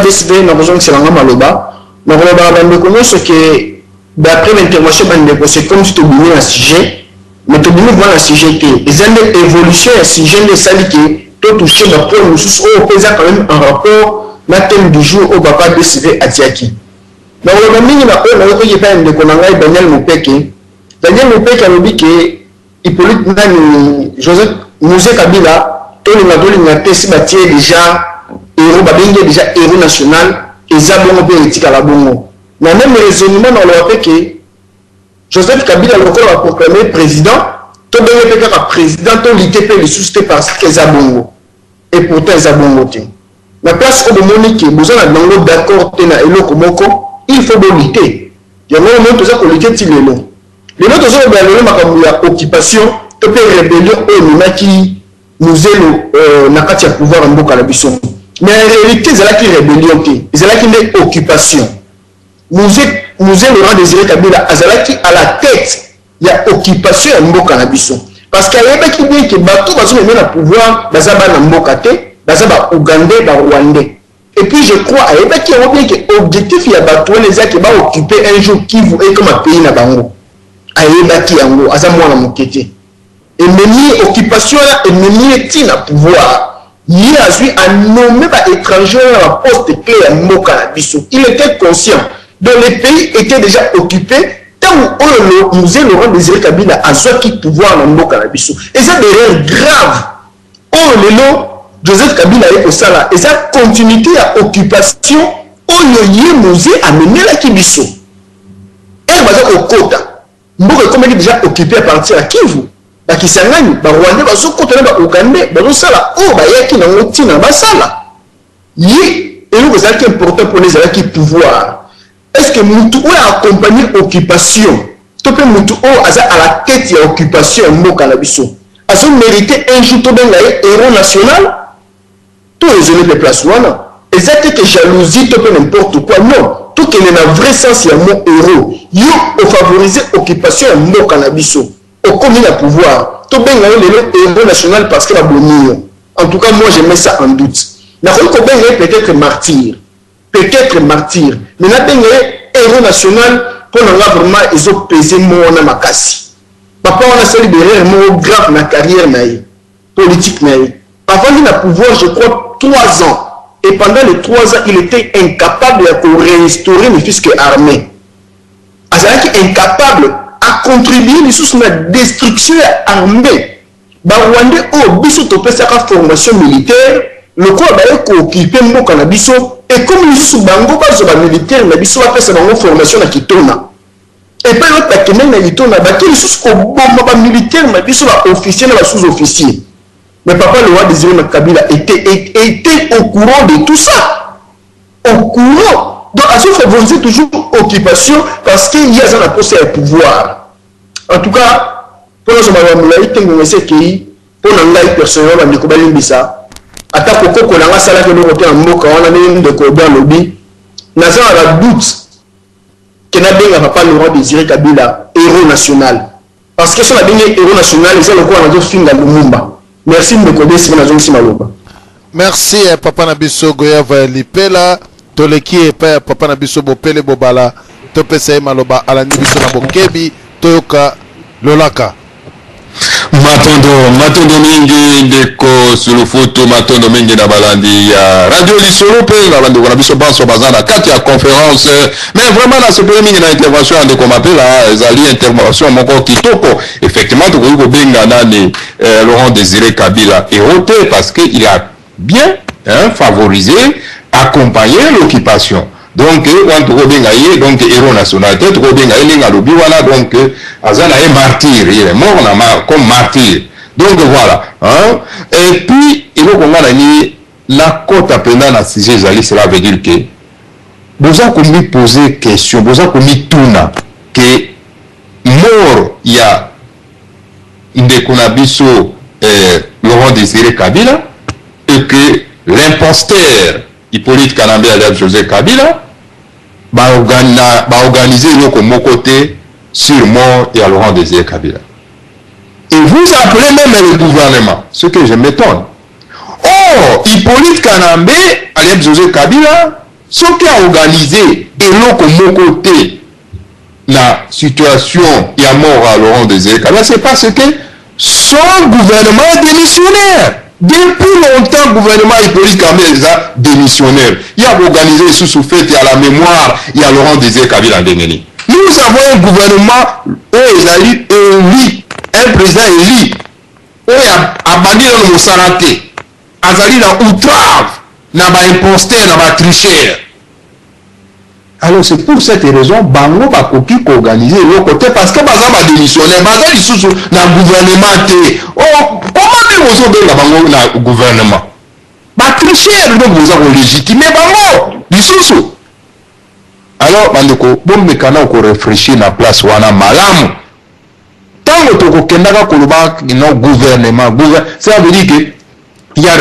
DSV na kozongisela nga maloba. Nakoloba na bandeko nyonso ke d'après l'intervention bandeko, c'est comme si tobimi na sujet, mais tobimi vraiment na sujet te. Eza nde évolution ya sujet nde esali ke totouche bapoint mosusu oyo mpe eza quand même en rapport na thème du jour oyo papa DSV atiaki. Nakoloba mingi na oyo nayokaki epai ya ndeko na ngai Daniel Mopeke. Daniel Mopeke alobi ke Hippolyte nani, Joseph Mzee Kabila, tolinga tolinga te, si batie déjà héros, babengi ye déjà héros national, eza bongo mpe etikala bongo. Na même raisonnement, nakoloba mpe ke Joseph Kabila, lokola baproclame président, tobenge mpe kaka président, tolite mpe lisusu te parce que eza bongo. Et pourtant eza bongo te. Na place oyo bomoni ke boza na bango d'accord te na eloko moko, il faut bolite. Yango omoni toza kolite ti lelo. Lelo tozolobela lelo makambo ya occupation to mpe rébellion oyo ememaki Muzelo na kati ya pouvoir ya mboka na biso. Mais en réalité ezalaki rébellion te, ezalaki nde occupation. Mzee Laurent Désiré Kabila azalaki à la tête ya occupation ya mboka na biso, parce que ayebaki bien ke bato bazomema na pouvoir baza bana mboka te, baza baougandais, barwandais. Et puis je crois ayebaki yango bien ke objectif ya bato wana eza ke baoccupe un jour Kivu ekoma pays na bango. Ayebaki yango, aza mwana moke te. Ememi occupation wana, ememi ye ntina pouvoir. Ye azwi, anommé baétranger wana na baposte clé ya mboka na biso. Il était conscient. Donc le pays était déjà occupé ntango oyo Mzee Laurent Désiré Kabila azwaki pouvoir na mboka na biso. Eza derrière grave oyo lelo Joseph Kabila aye kosala, eza continuité ya occupation oyo ye Mzee amemelaki biso. Ere baza kokota, mboka ekomaki déjà occupé à partir ya Kivu, bakisangani, barwandais bazokota na baougandais, bazosala oyo bayaki nango ntina basala. Ye eloko ezalaki important mpona ezalaki pouvoir. Est ce que mutu oyo accompagne occupation to mpe mutu oyo aza à la tête ya occupation ya mboka na biso azomérite un jour tobenga ye héros national? To raisonne mpe place wana. Eza te ke jalousie to mpe n'importe quoi, non. Tokende na vrai sens ya mot héros. Yo ofavorise occupation ya mboka na biso, okomi na pouvoir, tobenga yo lelo héros national parce que babomi yo? En tout cas, moi je mets ça en doute. Nakoki kobenga ye peut-être martyr, peut-être martyr, mais nabenga ye héros national, mpo na nga vraiment ezopese mo wana makasi. Papa wana asali berere moko grave na carrière na ye politique na ye. Avandi na pouvoir, je crois, 3 ans, et pendant les 3 ans il était incapable ya koréinstaurer ne fût-ce que armée. Azalaki incapable, acontribue lisusu na destruction ya armée. Barwandais oyo biso topesaka formation militaire, lokola baye kooccupe mboka na biso, ekomi lisusu bango bazwa bamilitaire na biso, bapesa bango formation na Kitona. Epai oyo bakendaki na Kitona, bake lisusu koboma bamilitaire na biso, baofficier na basous-officier. Mais papa Laurent Désiré Kabila était au courant de tout ça, au courant. Donc azo favoriser toujours occupation parce que ye aza na posa ya pouvoir. En tout cas, mpona ozwa makambo molai te, ngonga esi ekei. Mpo na ngai personnellement, bandeko balimbisa, ata kokoko na ngai asalaki eloko te na mboka wana, ndenge ndeko Obe alobi, naza na badoute ke nabenga papa Laurent Désiré Kabila héros national, parce que so nabengi héros national, eza lokola nazofinga Lumumba. Merci ndeko Desire, nazongisi maloba. Merci papa na biso Goyava Lipela. Toleki epai ya papa na biso Bopele Bobala, topesa ye maloba. Alandi biso na bokebi, toyoka lolaka. Matondo, matondo mingi ndeko Sulufutu, matondo mingi na balandi ya Radio Lisolo mpe na bandeko na biso banso baza na kati ya conférence. Mais vraiment nasepeli mingi na intervention ya ndeko Mapela. Ezali intervention moko kitoko. Effectivement, tokoki kobenga nani, Laurent Désiré Kabila héros te, parce que il a bien, hein, favorisé, accompagné l'occupation. Donc wana tokobenga ye donc héros national te. Tokobenga ye ndenge alobi wana, donc aza na ye martyr, il est mort na comme martyr. Donc voilà, hein? Et puis eloko nga nani nakota mpenza na sujet ezali, cela veut dire que boza komipose question, boza komituna ke mort ya ndeko na biso Laurent Désiré Kabila et que l'imposteur Hippolyte Kanambe alias José Kabila baorganize eloko moko te sur mort ya Laurent Désiré Kabila. Et vous appelez même le gouvernement, ce que je m'étonne. Or, Hippolyte Kanambe alias José Kabila Soki a organiser eloko moko te na situation ya mort ya Laurent Desire Kabila, c'est parce que son gouvernement est démissionnaire. Depuis longtemps, gouvernement Hippolyte Kabila eza démissionnaire. Ye ako organiser lisusu fete ya la mémoire ya Laurent Desire Kabila ndenge nini? Nous avons un gouvernement oyo ezali élu, un président élu oyo abandi nano mosala te, azali na outrave na ba imposteurs, na ba tricheurs. Alors c'est pour cette raison bango bakoki ko organiser eloko te parce que baza ba démissionnaires, baza lisusu na gouvernement te. Oh, comment nde bozobenga bango na gouvernement? Ba tricheurs, donc boza ko légitimer bango lisusu. Alors bandeko, bomeka na ko réfléchir na place wana malamu. Tango tokokendaka koloba no gouvernement, ça veut dire que il y a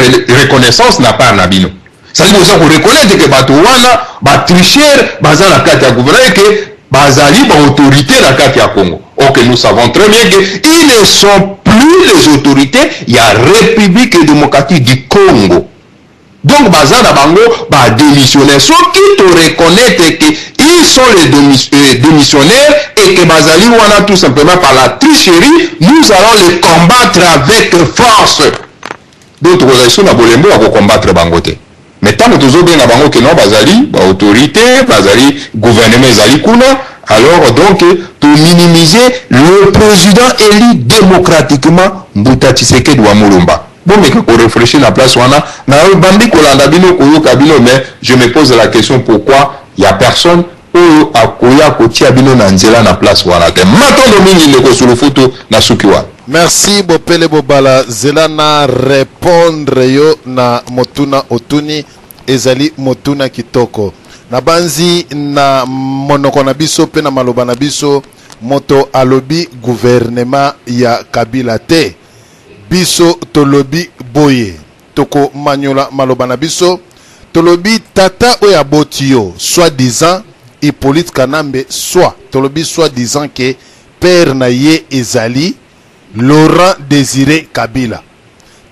reconnaissance na part na bino. Ça veut dire que vous reconnaître que bato wana ba tricheurs baza na kati ya gouvernement et que bazali ba autorité na kati ya Congo. Ok, nous savons très bien que ils ne sont plus les autorités, il y a République démocratique du Congo. Donc baza na bango ba démissionnaires. Soki to reconnaître que ils sont les démissionnaires et que bazali wana tout simplement par la tricherie, nous allons les combattre avec force. Donc tokozali so na bolembo ya ko combattre bango te. Mais tant que tozobenga bango que non bazali ba autorité, bazali gouvernement ezali kuna, alors donc to minimiser le président élu démocratiquement Mbuta Tshisekedi wa Mulumba. Bon, mais qu'on réfléchit na place wana, na bandi kolanda bino koyoka bino, mais je me pose la question pourquoi il y a personne oyo akoya kotia bino na nzela na place wana te. Matondo mingi ndeko Sulufutu na suki wana. Merci Bopele Bobala, zela na répondre yo na motuna otuni ezali motuna kitoko. Na banzi na monoko na biso pe na maloba na biso moto alobi gouvernement ya Kabila te. Biso tolobi boye toko manyola maloba na biso tolobi tata oyo aboti yo soi-disant Hippolyte Kanambe, soit tolobi soi-disant que père na ye ezali Laurent Désiré Kabila.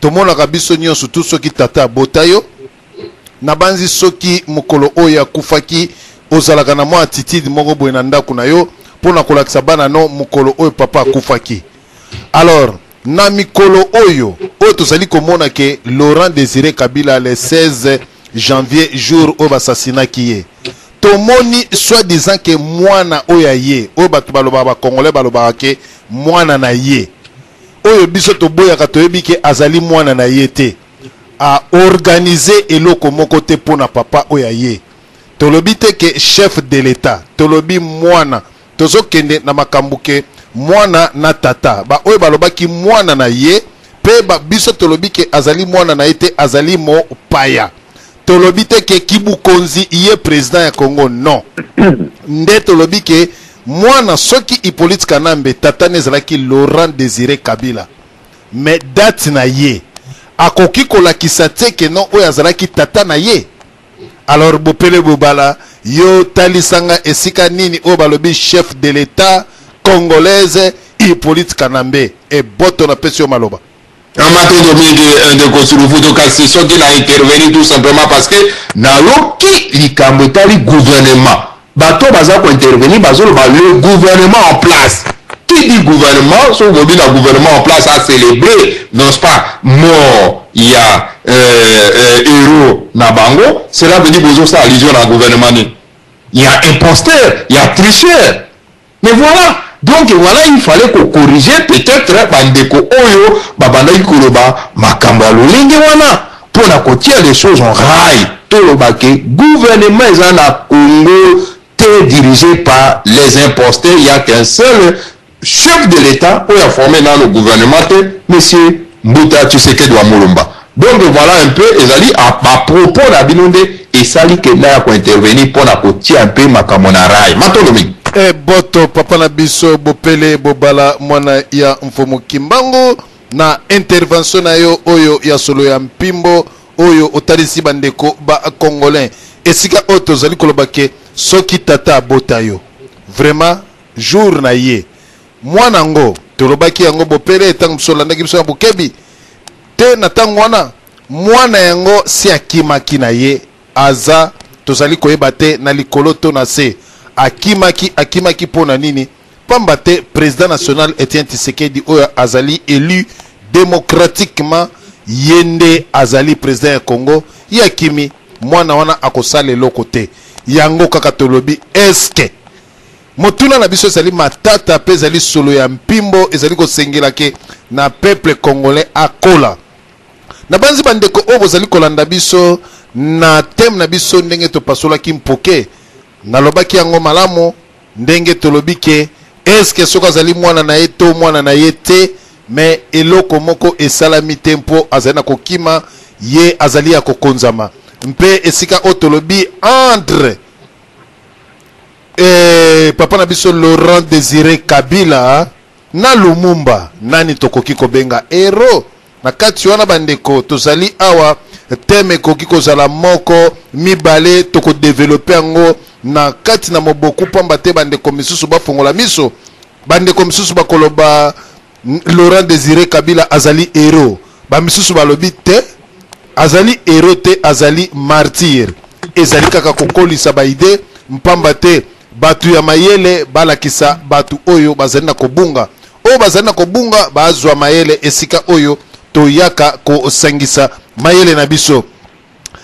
Tomonaka biso nyonso tout soki tata abota yo na banzi soki mokolo oyo akufaki ozalaka na mwa attitude moko boye na ndako na yo mpona kolakisa bana no mokolo oyo papa akufaki. Alors na mikolo oyo oyo tozali komona ke Laurent Désiré Kabila le 16 janvier jour oyo basasinaki ye, tomoni soi-disant ke mwana oyo aye oyo bato balobaka ba Congolais balobaka ke mwana na ye oyo biso toboyaka toyebi ke azali mwana na ye te, a organiser eloko moko te mpona papa oyo aye. Tolobi te ke chef de l'État, tolobi mwana, tozokende na makambo ke mwana na tata ba oyo balobaki mwana na ye pe ba biso tolobi ke azali mwana na ye te, azali mopaya. Tolobi te ke kibukonzi ye président ya Congo, non. Nde tolobi ke mwana soki Hippolyte Kanambe tata ne ezalaki Laurent Désiré Kabila, mais date na ye akoki kolakisa te ke non oyo azalaki tata na ye. Alors Bopele Bobala, yo talisanga esika nini oyo balobi chef de l'État congolaise Hippolyte Kanambe e boto na pesi yo maloba. Matondo mingi ndeko Sulufutu, kasi soki na intervenir tout simplement parce que nayoki likambo etali gouvernement. Bato baza ko intervenir bazoloba le gouvernement en place. Qui dit gouvernement, soki bobi na gouvernement en place a célébré, n'est-ce pas, mort ya héros na bango, cela veut dire bozosala allusion na gouvernement nini? Il y a imposteur, il y a tricheur. Mais voilà, donc voilà, il fallait qu'on corrige peut-être bandeko oyo babandaki koloba makambo ya lolenge wana pour na kotia les choses en rail. Toloba ke gouvernement eza na Congo te dirigé par les imposteurs, il y a qu'un seul chef de l'État oyo a formé dans le gouvernement te, monsieur Mbuta Tshisekedi wa Mulumba. Donc voilà un peu ezali à propos na bino nde esali ke na ya ko intervenir pour na kotia un peu makambo na rail. Matondo mingi. E boto papa na biso Bopele Bobala mwana ya Mfumu Kimbangu na intervention na yo oyo ya solo ya mpimbo oyo otalisi bandeko ba congolais esika oyo tozali koloba ke soki tata abota yo vraiment jour na ye mwana ngo tolobaki yango Bopele ntango biso olandaki biso na bokebi te na ntango wana mwana yango si akimaki na ye aza Tozali koyeba te na likolo to na se. Akimaki, akimaki mpo na nini? Pamba te president national Etienne Tshisekedi oyo azali elu democratiquement, ye nde azali president ya Congo, ye akimi, mwana wana akosala eloko te. Yango kaka tolobi est-ce que motuna na biso ezali matata mpe ezali solo ya mpimbo, ezali kosengela ke na peuple congolais akola. Nabanzi bandeko oyo bozali kolanda biso na thème na biso ndenge topasolaki mpoke, nalobaki yango malamu ndenge tolobi ke est-ce que soki azali mwana na ye to mwana na ye te, mais eloko moko esalami te mpo azali na kokima, ye azali ya kokonzama. Mpe esika oyo tolobi entre papa na biso Laurent Désiré Kabila na Lumumba, nani tokoki kobenga héros na kati wana? Bandeko, tozali awa, thème ekoki kozala moko, mibale, tokodévelopper yango na kati na moboku, pamba te bandeko misusu bafongola miso. Bandeko misusu bakoloba Laurent Désiré Kabila azali héros, bamisusu balobi te, azali héros te, azali martyr. Ezali kaka kokolisa baidées, mpamba te bato ya mayele balakisa bato oyo bazali na kobunga, oyo bazali na kobunga bazwa mayele esika oyo toyaka kosangisa mayele na biso.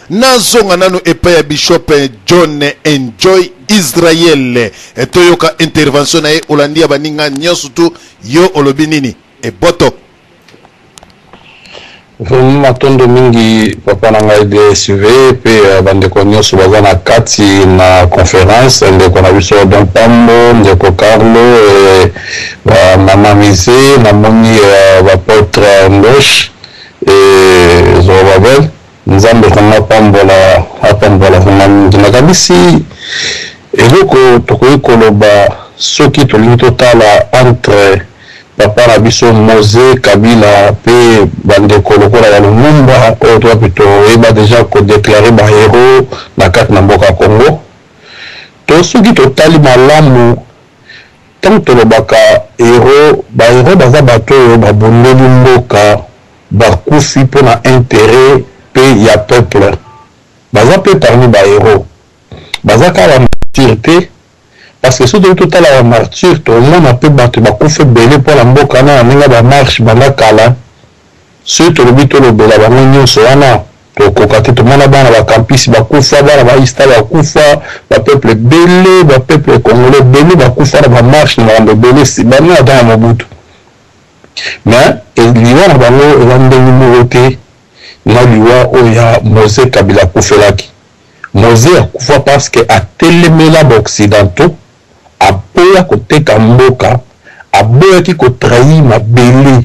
Nazonga nanu epai ya Bishop John Enjoy Israel, toyoka intervention na ye. Olandi ya baninga nyonso tu, yo olobi nini? Eboto. Vraiment, matondo mingi, papa na ngai DSV, mpe bandeko nyonso baza na kati na conférence, ndeko na biso Don Pambo, ndeko Carlo, mama Mise, namoni baapôtre Ndosh e Zorobabel. Nzambe vraiment apambola, apambola vraiment mingi. Nakanisi eloko tokoki koloba, soki tolingi totala entre papa na biso Mzee Kabila mpe bandeko lokola ya Lumumba oyo towapi toyeba déjà kodéclarer bahéros na kati na mboka ya Congo, to soki totali malamu, ntango tolobaka héros, bahéros baza bato oyo babundeli mboka, bakufi mpona intérêt mpe ya peuple, baza mpe parmi bahéros. Baza kaka bamartyrs te, parce que soki toki totala bamartyrs, tomona mpe bato bakufa ebele mpona mboka wana na ndenge bamarche banda kala. Soki tolobi tolobela bango nyonso wana, tokoka te. Tomona bana bacampus bakufa, bana baista bakufa, bapeuple ebele, bapeuple congolais ebele bakufa na bamarche na makambo ebele banda na ntango ya Mobutu. Mais liwa na bango eza ndenge moko te na liwa oyo ya Mzee Kabila akufelaki. Mzee akufa parce que atelemela baoccidentaux, aboya koteka mboka, aboyaki kotrahir mabele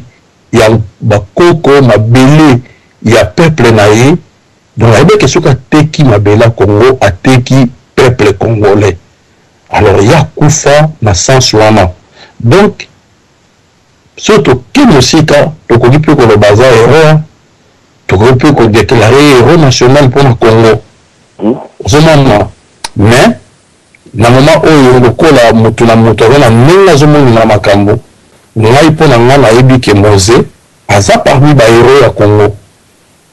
ya bakoko, mabele ya peuple na ye. Donc ayebaki soki ateki mabele ya Congo, ateki peuple congolais. Alors ye akufa na sens wana. Donc soki toke mosika, tokoki mpe koloba aza héros, tokoki mpe kodéclarer héros national mpona Congo, ozomona. Mais na moment oyo, lokola moto na moto aza na ndenge azomonela makambo, ngai mpo na ngai nayebi ke Mzee aza parmi bahéros ya Congo,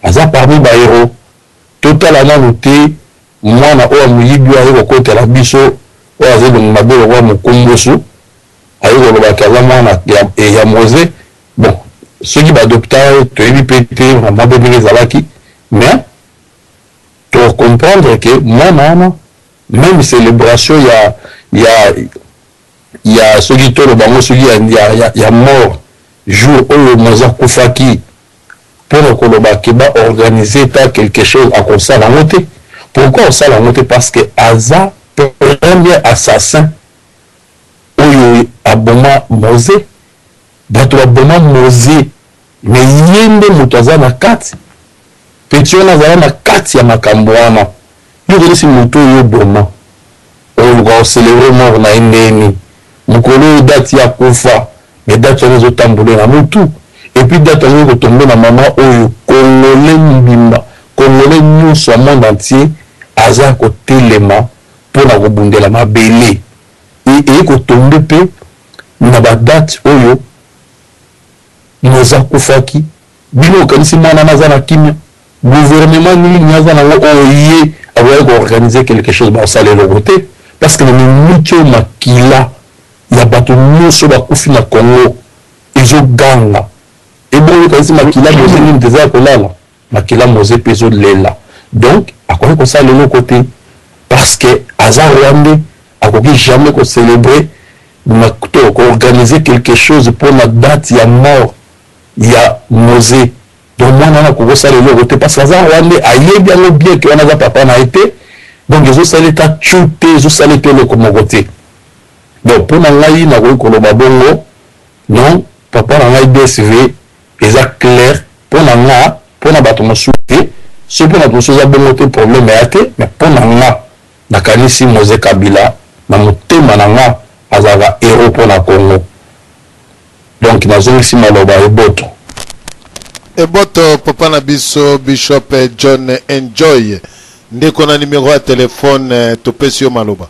aza parmi bahéros. Totala nanu te mwana oyo moyibi oyo aye kokotela biso, oyo aza elongi mabe lokola mokomboso, aye kolobaki aza mwana ya Mzee. Bon, soki baadopta, toyebi mpe te vraiment mpe ndenge ezalaki, mais tocomprendre ke mwana wana, même célébration ya soki toloba yango soki ya mort, jour oyo Mzee akufaki, mpona koloba ke baorganiser ta quelque chose, akosala yango te. Pourquoi osala yango te? Parce que aza premier assassin oyo aboma Mzee. Bato baboma Mzee, mais ye nde moto aza na kati. Petit wana azala na kati ya makambo wana. Yo okolisi moto oyo oboma, oluka océlébrer mort na ye ndeni mokolo oyo date ya kufa, mais date wana ezotambola na motu, et puis date yango ekotombe na mama oyo congolais mobimba, congolais nyonso ya monde entier aza kotelema mpona kobundela mabele. Eye kotombe mpe na badate oyo Mzee akufaki. Bino okanisi mwana aza na kimia? Gouvernement nini aza nango oyo ye akoya? Bakokaki koorganize quelque chose, bakosala eloko te, parce que na minute oyo makila ya bato nyonso bakufi na Congo ezoganga. Ebongo yokanisi makila Moze nini te eza ya kolala? Makila Moze mpe ezolela. Donc akoki kosala eloko te parce que aza rwandais, akoki jamais kocélébrer to koorganiser quelque chose mpo na date ya mort ya Moze. Donc mwana wana akoki kosala eloko te parce que aza rwandais, ayebi yango bien ke wana aza papa na ye te. Donc ezosala eta tchu te, ezosala ete eloko moko te. Donc mpo na ngai nakoki koloba bongo, non, papa na ngai DSV eza clair mpo na nga, mpo na bato mosusu te. Soki mpo na bato mosusu eza bongo te, problème eya te, mais mpo na nga nakanisi Moze Kabila na motema na nga azalaka héros mpo na Congo. Donc nazongisi maloba, eboto. Eboto, papa na biso Bishop John Enjoy. Ndeko na numero ya telefone, topesi yo maloba.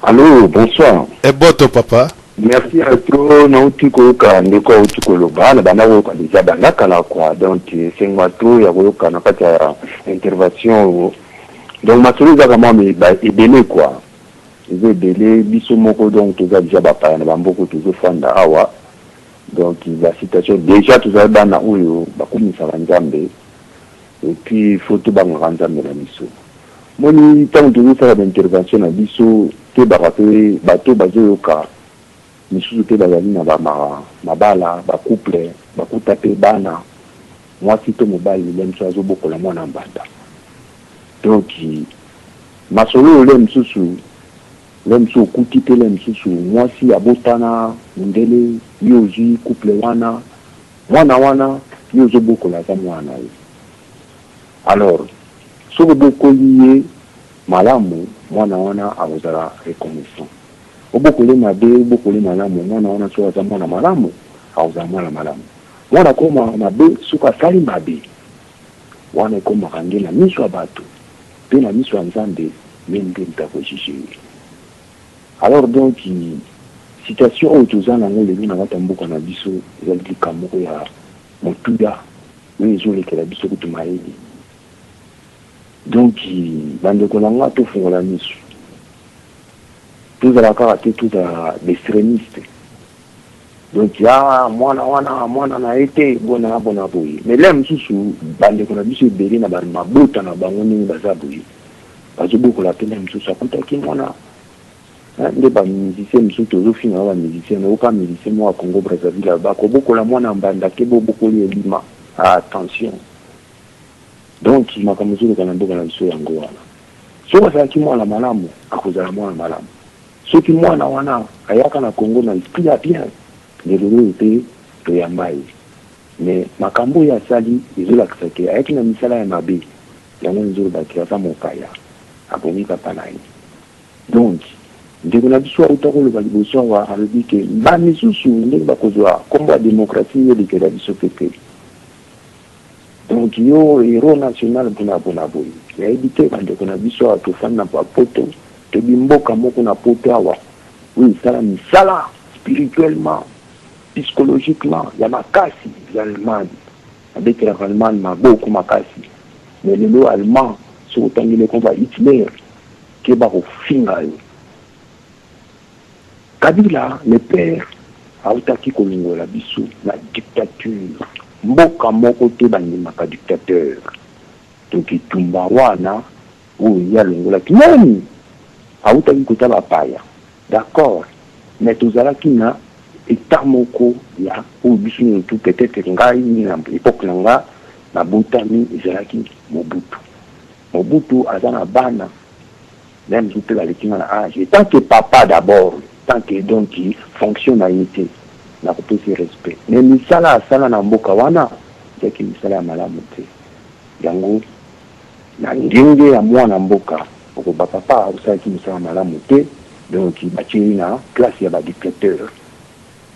Allô, bonsoir. Eboto, papa. Merci à toi. Nauti koyoka ndeko auti koloba na banda koyoka déjà banda kala quoi. Donc esengo to ya koyoka na kati ya intervention oyo. Donc masolo ezaka mwa ebele quoi. Eza ebele, biso moko donc toza déjà bapaya na bamboka tozofanda awa. Donc la situation déjà, tozali bana oyo bakumisaka Nzambe et puis faut tobangaka Nzambe na biso. Moni ntango tozosala baintervention na biso, toyebaka mpe bato bazoyoka misusu mpe bazali na mabala, bacouple, bakuta mpe bana, mwasi to mobali le mosusu azobokola mwana mbanda. Donc masolo oyo, le mosusu, le mosusu okuti mpe le mosusu mwasi abotana mondele, yo ozwi couple wana, mwana wana yo ozobokola aza mwana ye. Alors soki obokoli ye malamu, mwana wana akozala reconnaissant. Obokoli mabe, obokoli malamu, mwana wana soki aza mwana malamu, akozala mwana malamu. Mwana akoma mabe soki asali mabe, wana ekomaka nde na miso ya bato mpe na miso ya Nzambe, ye nde moto akojuger ye. Alors donc situation oyo toza nango lelo na kati ya mboka na biso ezali likambo moko ya motuya oyo ezolekela biso kutu mayele. Donc bandeko na nga, tofungola miso, tozala kaka te, tozala baextrémiste. Donc ya mwana wana, mwana na ye te, bona bona boye. Mais le mosusu bandeko na biso ebele na mabota na bango ndenge baza boye, bazobokola mpe le mosusu akutaki mwana nde bamusicien mosusu tozofinga bamusicien. Nayoka musicien moko ya Congo Brazzaville, bakobokola mwana mbanda ke bobokoli elima. Attention, donc makambo ezoleka na mboka na biso yango wana. Soki azalaki mwana malamu, akozala mwana malamu. Soki mwana wana ayaka na Congo na esprit ya bien, lelo oyo mpe toyamba ye. Mais makambo oyo asali ezolakisa ke ayaki na misala ya mabe. Yango ezolobaki aza mopaya, abomi papa na ye. Donc ndeko na biso auta koloba liboso awa, alobi ke bamisusu ndenge bakozwa nkombo ya démocratie elekela biso mpe te. Donc yo héros national mpona mpona boye, nayebi te. Bandeko na biso awa tofandi na bapoto, toyebi mboka moko na poto awa oyo esala misala spirituellement, psychologiquement ya makasi, ya Allemagne. Abetelaka Allemagne maboko makasi, mais lelo Allemand soki otangeli ekomba Hitler ke bakofinga yo. Kabila le père autaki kolongola biso na dictature. Mboka moko te bandimaka dictateur. Donc etumba wana oyo ye alongolaki nani, autaki kota bapaya, d'accord, mais tozalaki na état moko ya oyo biso nyonso peut-être ngai na époque na nga nabotami ezalaki Mobutu. Mobutu aza na bana même mosusu mpe baleki nga na âge. Tant que papa d'abord, tant que donc fonction na ye te, nakopesi respect, mais misala asala na mboka wana ezalaki misala ya malamu te. Yango na ndenge ya mwana mboka okoba, papa osalaki mosala malamu te, donc batie ye na place ya badictateur.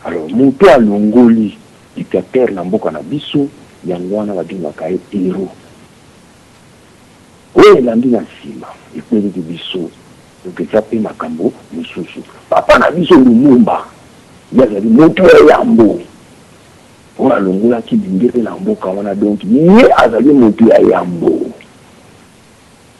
Alors moto alongoli dictateur na mboka na biso, yango wana babengaka ye héros. Oyo elandi na nsima ekweliki biso, donc eza mpe makambo mosusu. Papa na biso Lumumba, ye azali moto ya yambo oyo alongolaki mindele na mboka wana. Donc ye azali moto ya yambo.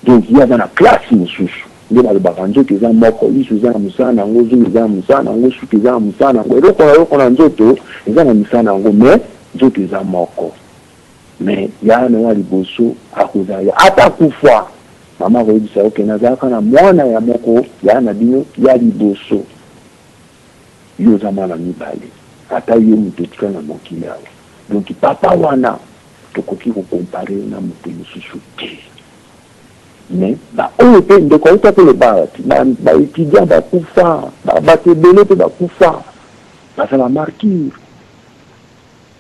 Donc ye aza na classe mosusu. Nde balobaka nzoto eza moko, lisu eza na mosala na yango, zolo eza na mosala na yango, suki eza na mosala na yango, eloko na eloko na nzoto eza na misala na yango, mais nzoto eza moko. Mais yaya na yo ya liboso akozala ya ata akufa, mama akoyebisa yo ke nazalaka na mwana ya moko yaya na bino ya liboso, yo oza mwana mibale, ata yo moto otikali na mokili awa. Donc papa wana tokoki ko comparer ye na moto mosusu te. Mais ba oyo pe ndeko awuta koloba awa ti ba ba etudiants bakufa, ba bato ebele pe bakufa, baza ba martyrs.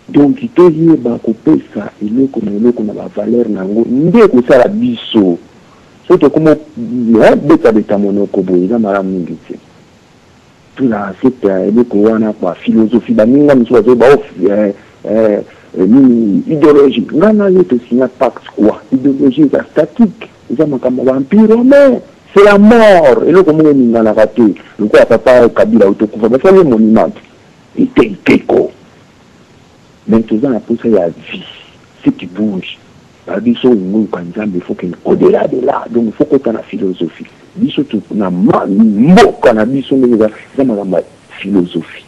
Donc toyeba kopesa eloko na eloko na ba valeurs na yango nde ekosala biso. Soki tokomi beta beta monoko boye eza malamu mingi te. Tozala cette eloko wana quoi, philosophie. Baninga mosusu bazoyeba oh nini ideologie. Nga na yo to signa pacte quoi? Ideologie eza statique, eza makambo ya ba empire romain. C'est la mort, eloko moko eninganaka te. Lokola papa Kabila auti kokufa, basali ye monument te. Ete ekeko. Mais toza na posa ya vie, ce qui bouge. Balobi soki olingi oluka Nzambe il faut okende au delà de là, donc il faut okota na philosophie. Biso na mboka na biso ndenge eza, eza makambo ya philosophie,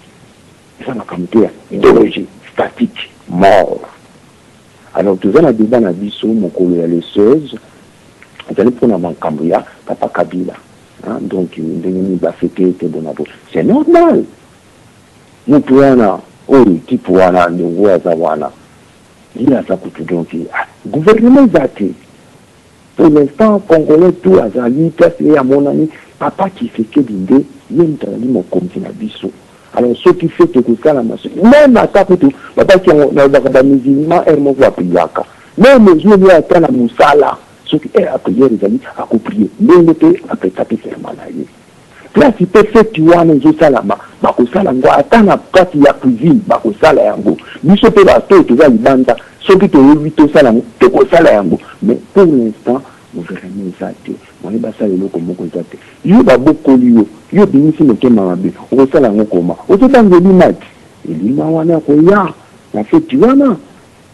eza makambo te ya ideologie statique mort. Alors toza na debat na biso mokolo ya le 16 ezali mpona makambo ya papa Kabila, hein, donc ndenge nini ba fete te bona bo, c'est normal. Mutu wana oyo type wana ndenge oyo aza wana ye aza kutu donc ah, gouvernement eza te pour l'instant congolais tout azali place ye amonani papa Tshisekedi nde ye moto azali mokonzi na biso. Alors soki fete ekosalama meme ata kutu babaki yango nalobaka ba musulman heure moko bapriaka meme ezweli ata na mosala soki heure ya prière ezali akoprie ndenge mpe apesaki serment na ye. Place pe feti wana ezosalama bakosala yango ata na kati ya cuisine bakosala yango. Biso pe bato oyo toza libanda soki toyebi tosala yango tokosala yango mais pour l'instant gouvernement eza te moyen basala eloko moko eza te. Yo babokoli yo, yo obimisi motema mabe okosala yango comment? Ozobanga elima ti? Elima wana akoya na feti wana?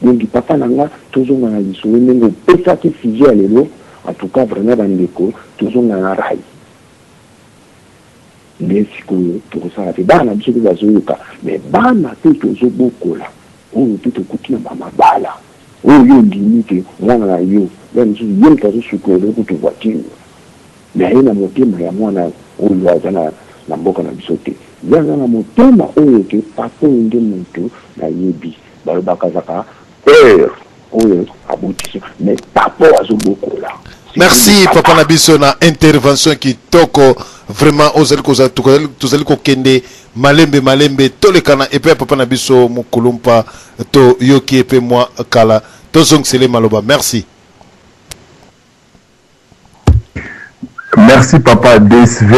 Donc papa na nga tozonga na lisolo ndenge opesaki sujet ya lelo en tout cas vraiment ba ndeko tozonga na rail. Nde sikoyo tokosala te bana na biso pe bazoyoka mais bana pe tozobokola oyo pe tokuti na ba mabala oyo yo ondimi ke mwana na yo ya mosusu ye moto azosukola yo kutu voiture mais aye na motema ya mwana oyo aza na, na mboka na biso te ye aza na motema oyo ke papa oyo nde moto nayebi balobaka azaka père oyo abotisi mais papa oyo azobokola. Merci papa na biso na intervention kitoko vraiment ozali kozala tozali kokende malembe malembe tolekana epai ya papa na biso mukulumpa toyoki ye mpe mwa kala tozongisele maloba merci. Merci papa DSV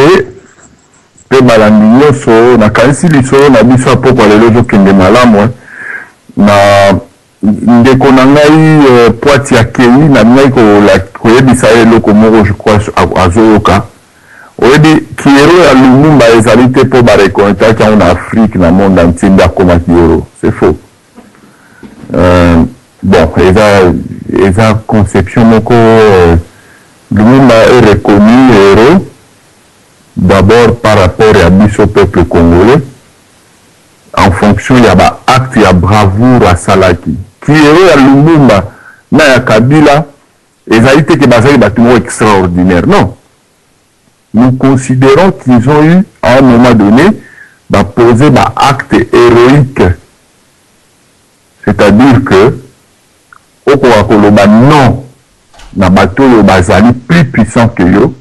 pe balandi nyoso nakanisi lisolo na biso ya pokwa lelo ezokende malamu na ndeko na ngai Poiti akeyi nalingaki koyebisa ye eloko moko je crois azoyoka oyebi ki hero ya Lumumba ezali te po ba reconnaitaki yango na Afrique na monde entier nde akomaki hero c'est faux Bon eza eza conception moko Lumumba est reconnu heros d'abord par rapport ya biso peuple congolais en fonction ya ba actes ya bravoure asalaki. Ki heros ya Lumumba na ya Kabila ezali te ke bazali batu moko extraordinaire non. Nous considerons qu'ils ont eu à un moment donne ba poser ba actes heroiques C'est à dire que okoka koloba non na bato oyo bazali plus puissant que yo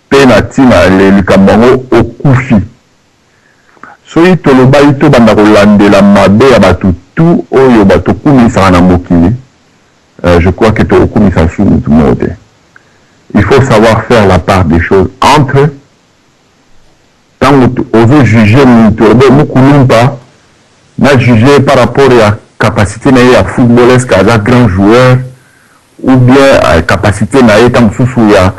pe na tina ya likambo yango okufi. Soki tolobaki tobanda kolandela mabe ya bato tout oyo tokumisaka na mokili, je crois que tokokumisa lisusu mutu moko te. Il faut savoir faire la part des choses entre Tango ozo juger mutu olobi mukulumpa na juger ye par rapport ya capacite na ye ya football est ce que aza grand joueur ou bien capacite na ye tango mosusu ya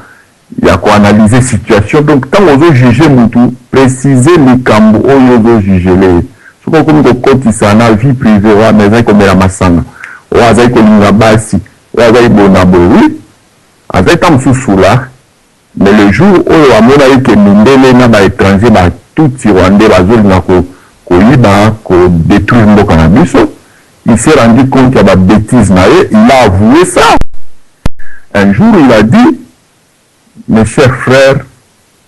ya ko analyser situation donc tango ozo juger mutu preciser likambo oyo ozo jugele ye soki okomi kokotisa na vie privee wana ezali komela masanga oyo azali kolinga basi oyo azali boye na boye oui. Azali tango mosusu soulard, mais le jour oyo amonaki que mindele na ba etrangers ba tutsi rwandais bazolinga ko koyiba, ko detruire mboka na biso, il s'est rendu compte ya ba betises na ye, il a avoue ça. Un jour il a dit, mes chers frères,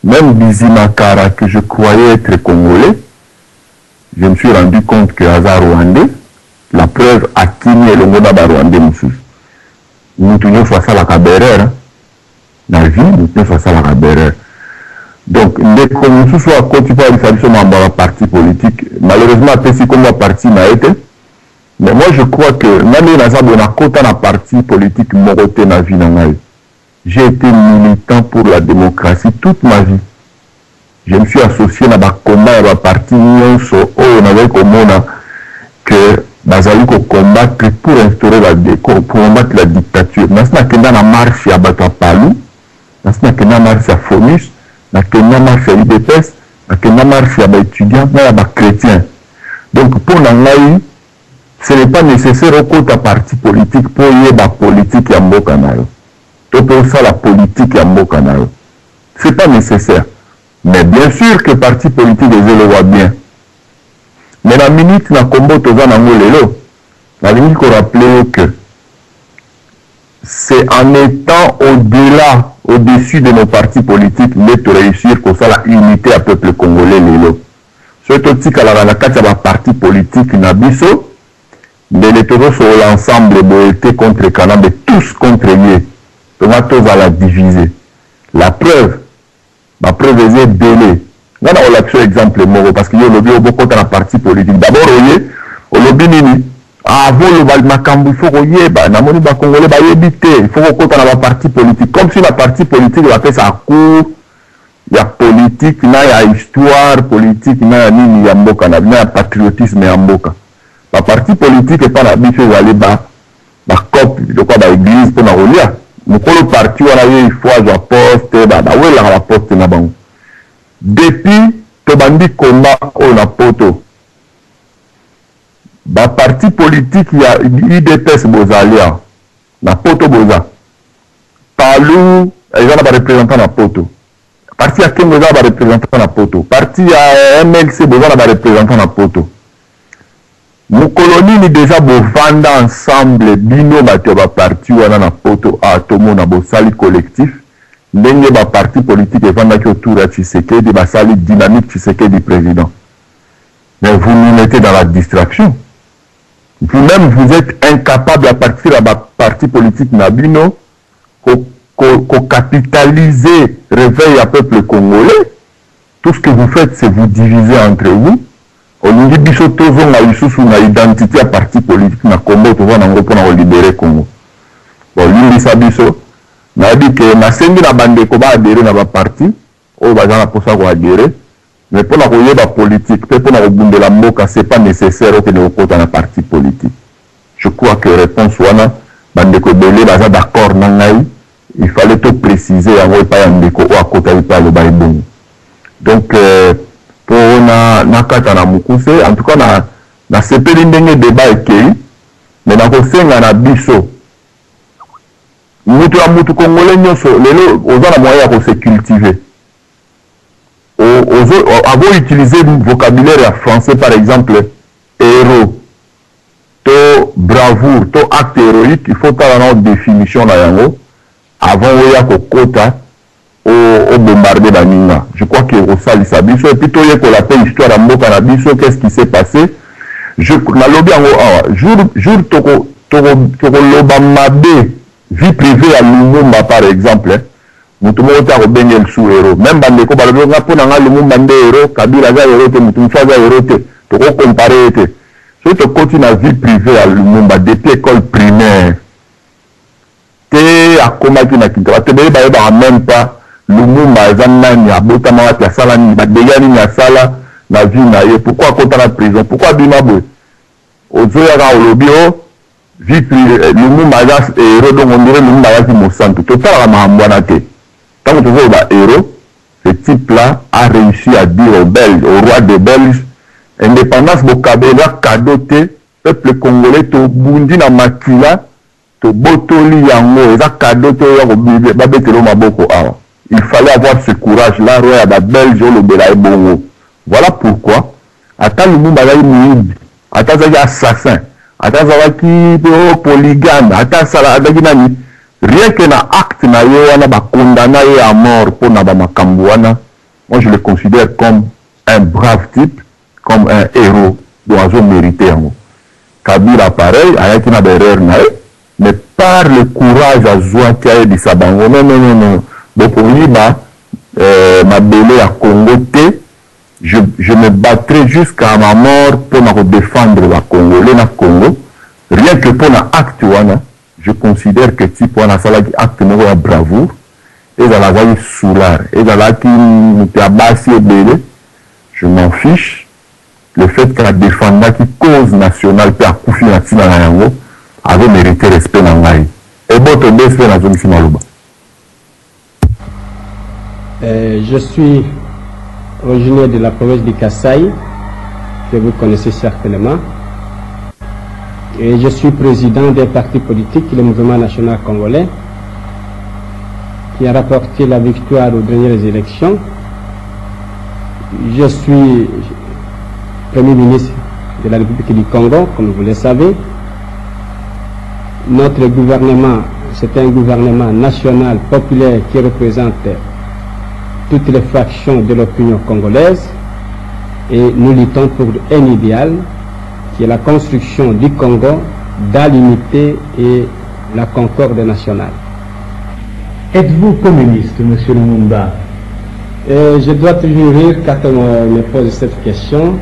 meme Bizima Kara que je croyais etre congolais, je me suis rendu compte que aza rwandais, la preuve akimi elongo na ba rwandais mosusu. Mutu nionso asalaka b'erreur na vie, mutu nionso asalaka b'erreur. Donc ndeko mosusu oyo akoti po ayebisa biso makambo ya ba partis politiques, malheureusement apesi kombo ya parti na ye te, mais moi je crois que nga ndenge naza boye nakota na parti politique moko te na vie na ngai. J'ai ete militant pour la democratie toute ma vie. Je me suis associe na ba combats ya ba partis nionso oyo nazali komona que bazali ko combattre pour instaurer la pour combattre la dictature. Nasi nakenda na marche ya bato ya Palu, nasi nakenda marche ya Fonus, nakenda marche ya udps, nakenda marche ya ba etudiants na ya ba chretiens. Donc mpo na ngai ce n'est pas necessaire okota parti politique mpo oyeba politique ya mboka na yo to mpe osala politique ya mboka na yo. C'est pas necessaire mais bien sur que parti politique eza eloko ya bien mais na minute na kombo toza nango lelo nalingi ko rappeler yo que c'est en etant au delà au dessus de nos partis politiques nde to reussir kosala unite ya peuple congolais lelo. Soki totikalaka na kati ya ba partis politiques na biso mbele tozo solola ensemble boye te contre Kanambe tous contre ye tonga tozala divise. La preuve, ba preuves eza ebele. Nga nako lakisa yo exemple moko parce que yo olobi bokota na parti politique. D'abord oye olobi nini? Ah, avant oloba makambo il faut koyeba. Namoni ba congolais bayebi te, il faut kokota na ba parti politique. Comme si na parti politique bapesaka cours ya politique na ya histoire politique na ya nini ya mboka na na ya patriotisme ya mboka. Ba parti politique epa na biso ezali ba ba coop lokola ba eglise pona kolia mukolo parti wana ye il faut azwa poste ba bawelelaka ba poste na bango depuis tobandi combat oyo na poto ba parti politique ya udps bozali awa na poto boza palu eza na ba representant na poto parti ya kengo eza na ba representant na poto parti ya mlc boza na ba representant na poto Mokolo nini dejà bovanda ensemble bino batu ya ba parti wana na poto awa tomona bosali collectif ndenge ba parti politique evandaki autour ya Tshisekedi basali dynamique Tshisekedi president mais vous nous mettez dans la distraction vous meme vous etes incapable à partir ya ba parti politique na bino ko ko capitaliser reveil ya peuple congolais tout ce que vous faites c'est vous diviser entre vous Olingi biso tozonga lisusu na identite ya parti politique na kombo toza nango pona ko liberer Congo? Bon limbisa biso, nayebi que nasengi na ba ndeko ba adherer na ba partis oyo baza na posa ya ko adherer, mais pona koyeba politique pe pona kobundela mboka c'est pas necessaire okende kokota na parti politique. Je crois que reponse wana ba ndeko ebele baza d'accord na ngai, il fallait to preciser yango epai ya ndeko oyo akotaki pe alobaki bongo. Donc po na nakata na mukuse, en tout cas na nasepeli ndenge debat ekeyi, mais nakosenga na biso mutu na mutu congolais nionso lelo oza na moyen ya ko se cultiver, ozo avo utiliser vocabulaire ya français par exemple heros to bravoure to acte heroique il faut otala nao definition na yango avant oya kokota o bombarder baninga. Je crois que ekosalisa biso et puis toyekola pe histoire ya mboka na biso qu'est ce qui s'est passe. Je nalobi yango awa jour jour toko toko tokoloba mabe vie privee ya Lumumba par exemple mutu moko te akobenge lisusu hero meme ba ndeko balobi nga po na nga Lumumba nde hero Kabila aza hero te mutu mosusu aza hero te toko comparer ye te soki tokoti na vie privee ya Lumumba depuis ecole primaire te akomaki na Kinshasa bato ebele bayebaka meme pas Lumumba eza nani abotama wapi asala nini ba degats nini asala na vie na ye pourquoi akota na prison pourquoi abima boye ozoya kaka olobi oh vie privee Lumumba aza hero donc on dirait Lumumba azalaki mosantu totalaka makambo wana te tango tozoloba hero ce type là a reussi à dire aux belges au roi des belges independance bokaba eza cadeau te peuple congolais tobundi na makila. Tobotoli yango, eza cadeau te oya babetela yo maboko awa. Il fallait avoir ce courage là, roi ya ba belge olobela ye bongo. Voilà pourquoi ata Lumumba azalaki moyibi, ata azalaki assassin, ata azalaki oh, polygame, ata asala azalaki nani, rien que na acte na ye wana ba condamna ye à mort pona ba makambu wana, moi je le considère comme un brave type, comme un hero, donc azo meriter yango. Kabila pareil, ayaki na ba erreurs na ye, mais par le courage azuaki ayebisa bango non non non non bokoyiba euh, mabele ya Congo te, je, je me battrai jusqu'à ma mort pona ko defendre ba Congolais na Congo, rien que pona acte wana, je considère que type wana asalaki acte moko ya bravoure, ezala azalaki soulard, ezalaki moto ya basi ebele, je m'en fiche, le fait que a defendaki cause nationale pe akufi na tina na yango, azo meriter respect na ngai. Eboto DSP nazongisi maloba. Euh, je suis originaire de la province du Kasaï, que vous connaissez certainement. Et je suis président d'un parti politique, le Mouvement national congolais, qui a rapporté la victoire aux dernières élections. Je suis Premier ministre de la République du Congo, comme vous le savez. Notre gouvernement, c'est un gouvernement national populaire qui représente toutes les fractions de l'opinion congolaise et nous luttons pour un idéal qui est la construction du Congo dans l'unité et la concorde nationale. Êtes-vous communiste, monsieur Lumumba euh, Je dois toujours rire quand on me pose cette question.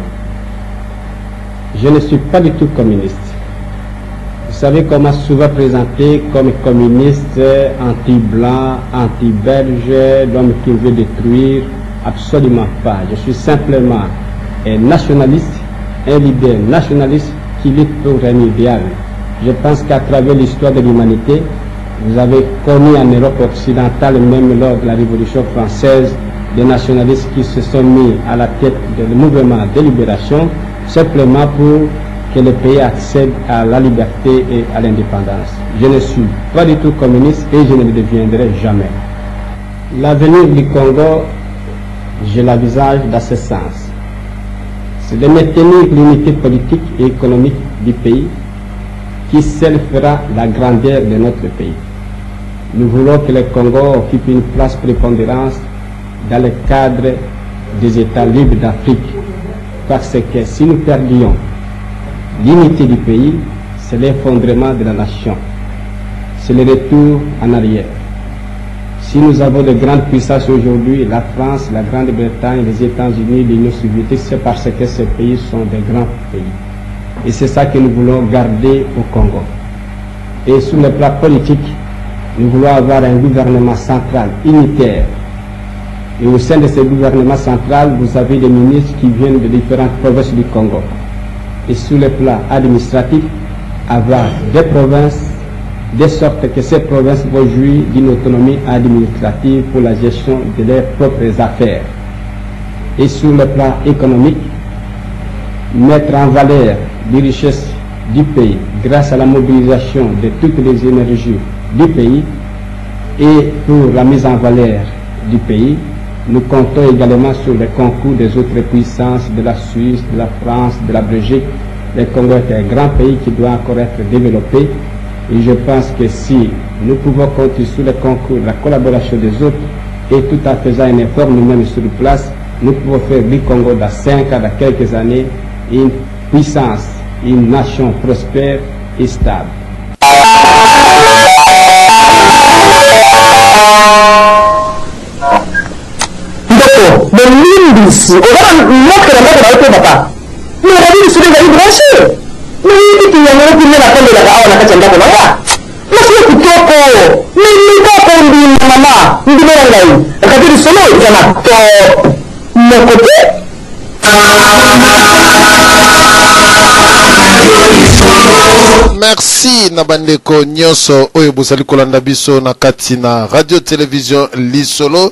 Je ne suis pas du tout communiste. Vous savez qu'on m'a souvent présenté comme communiste, anti-blanc, anti-belge, l'homme qui veut détruire. Absolument pas. Je suis simplement un nationaliste, un leader nationaliste qui lutte pour un idéal. Je pense qu'à travers l'histoire de l'humanité, vous avez connu en Europe occidentale, même lors de la Révolution française, des nationalistes qui se sont mis à la tête du mouvement de libération, simplement pour que le pays accède à la liberté et à l'indépendance. Je ne suis pas du tout communiste et je ne le deviendrai jamais. L'avenir du Congo, je l'envisage dans ce sens. C'est de maintenir l'unité politique et économique du pays qui seule fera la grandeur de notre pays. Nous voulons que le Congo occupe une place prépondérante dans le cadre des États libres d'Afrique. Parce que si nous perdions l'unité du pays, c'est l'effondrement de la nation. C'est le retour en arrière. Si nous avons de grandes puissances aujourd'hui, la France, la Grande-Bretagne, les États-Unis, l'Union soviétique, c'est parce que ces pays sont des grands pays. Et c'est ça que nous voulons garder au Congo. Et sur le plan politique, nous voulons avoir un gouvernement central, unitaire. Et au sein de ce gouvernement central, vous avez des ministres qui viennent de différentes provinces du Congo. Et sur le plan administratif, avoir des provinces, de sorte que ces provinces vont jouir d'une autonomie administrative pour la gestion de leurs propres affaires. Et sur le plan économique, mettre en valeur les richesses du pays grâce à la mobilisation de toutes les énergies du pays et pour la mise en valeur du pays, nous comptons également sur le concours des autres puissances de la Suisse, de la France, de la Belgique. Le Congo est un grand pays qui doit encore être développé. Et je pense que si nous pouvons compter sur le concours, la collaboration des autres, et tout en faisant un effort nous-mêmes sur place, nous pouvons faire du Congo dans 5 ans, dans quelques années, une puissance, une nation prospère et stable. Ndeko, bolimbisi, oza na montre na ndako na yo te papa? Mais radio lisolo ezali branche. Nayebi te yango oyo nde nakombelaka awa na kati ya ndako na nga. Masolo kitoko, mais meka kondima mama, ndimela ngai, radio lisolo eza na top moko te. Merci na bandeko nyonso oyo bozali kolanda biso na kati na radio television Lisolo.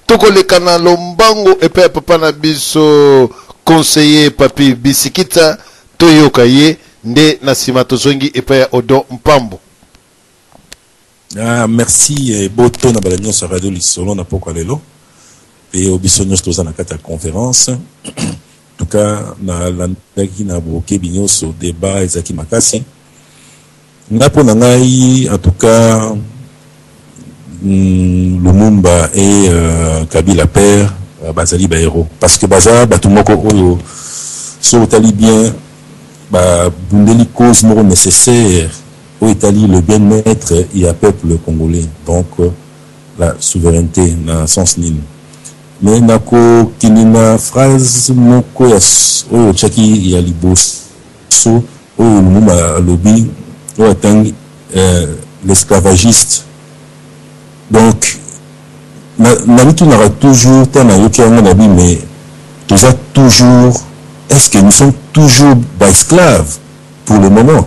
Tokoleka na lombango epai ya papa na biso conseiller Papi Bisikita, toyoka ye nde na nsima tozongi epai ya Odon Mpambo. Ah, merci eh, boto na bala nyonso ya radio lisolo na pokwa lelo mpe oyo biso nyonso toza na kati ya conférence. En tout cas, nalandaki na bokebi nyonso débat ezalaki makasi. Nga mpo na ngai, en tout cas, Lumumba et Kabila père bazali ba héros parce que baza bato moko oyo soki otali bien babundeli cause moko nécessaire oyo etali le bien-être ya peuple congolais, donc la souveraineté na sens nini. Mais nakokende na phrase moko ya oyo otiaki ya liboso oyo Lumumba alobi oyo atangi l'esclavagiste. Donc namitunaka toujours ntango nayoki yango na bi, mais toza toujours, est-ce que nous sommes toujours baesclaves pour le moment?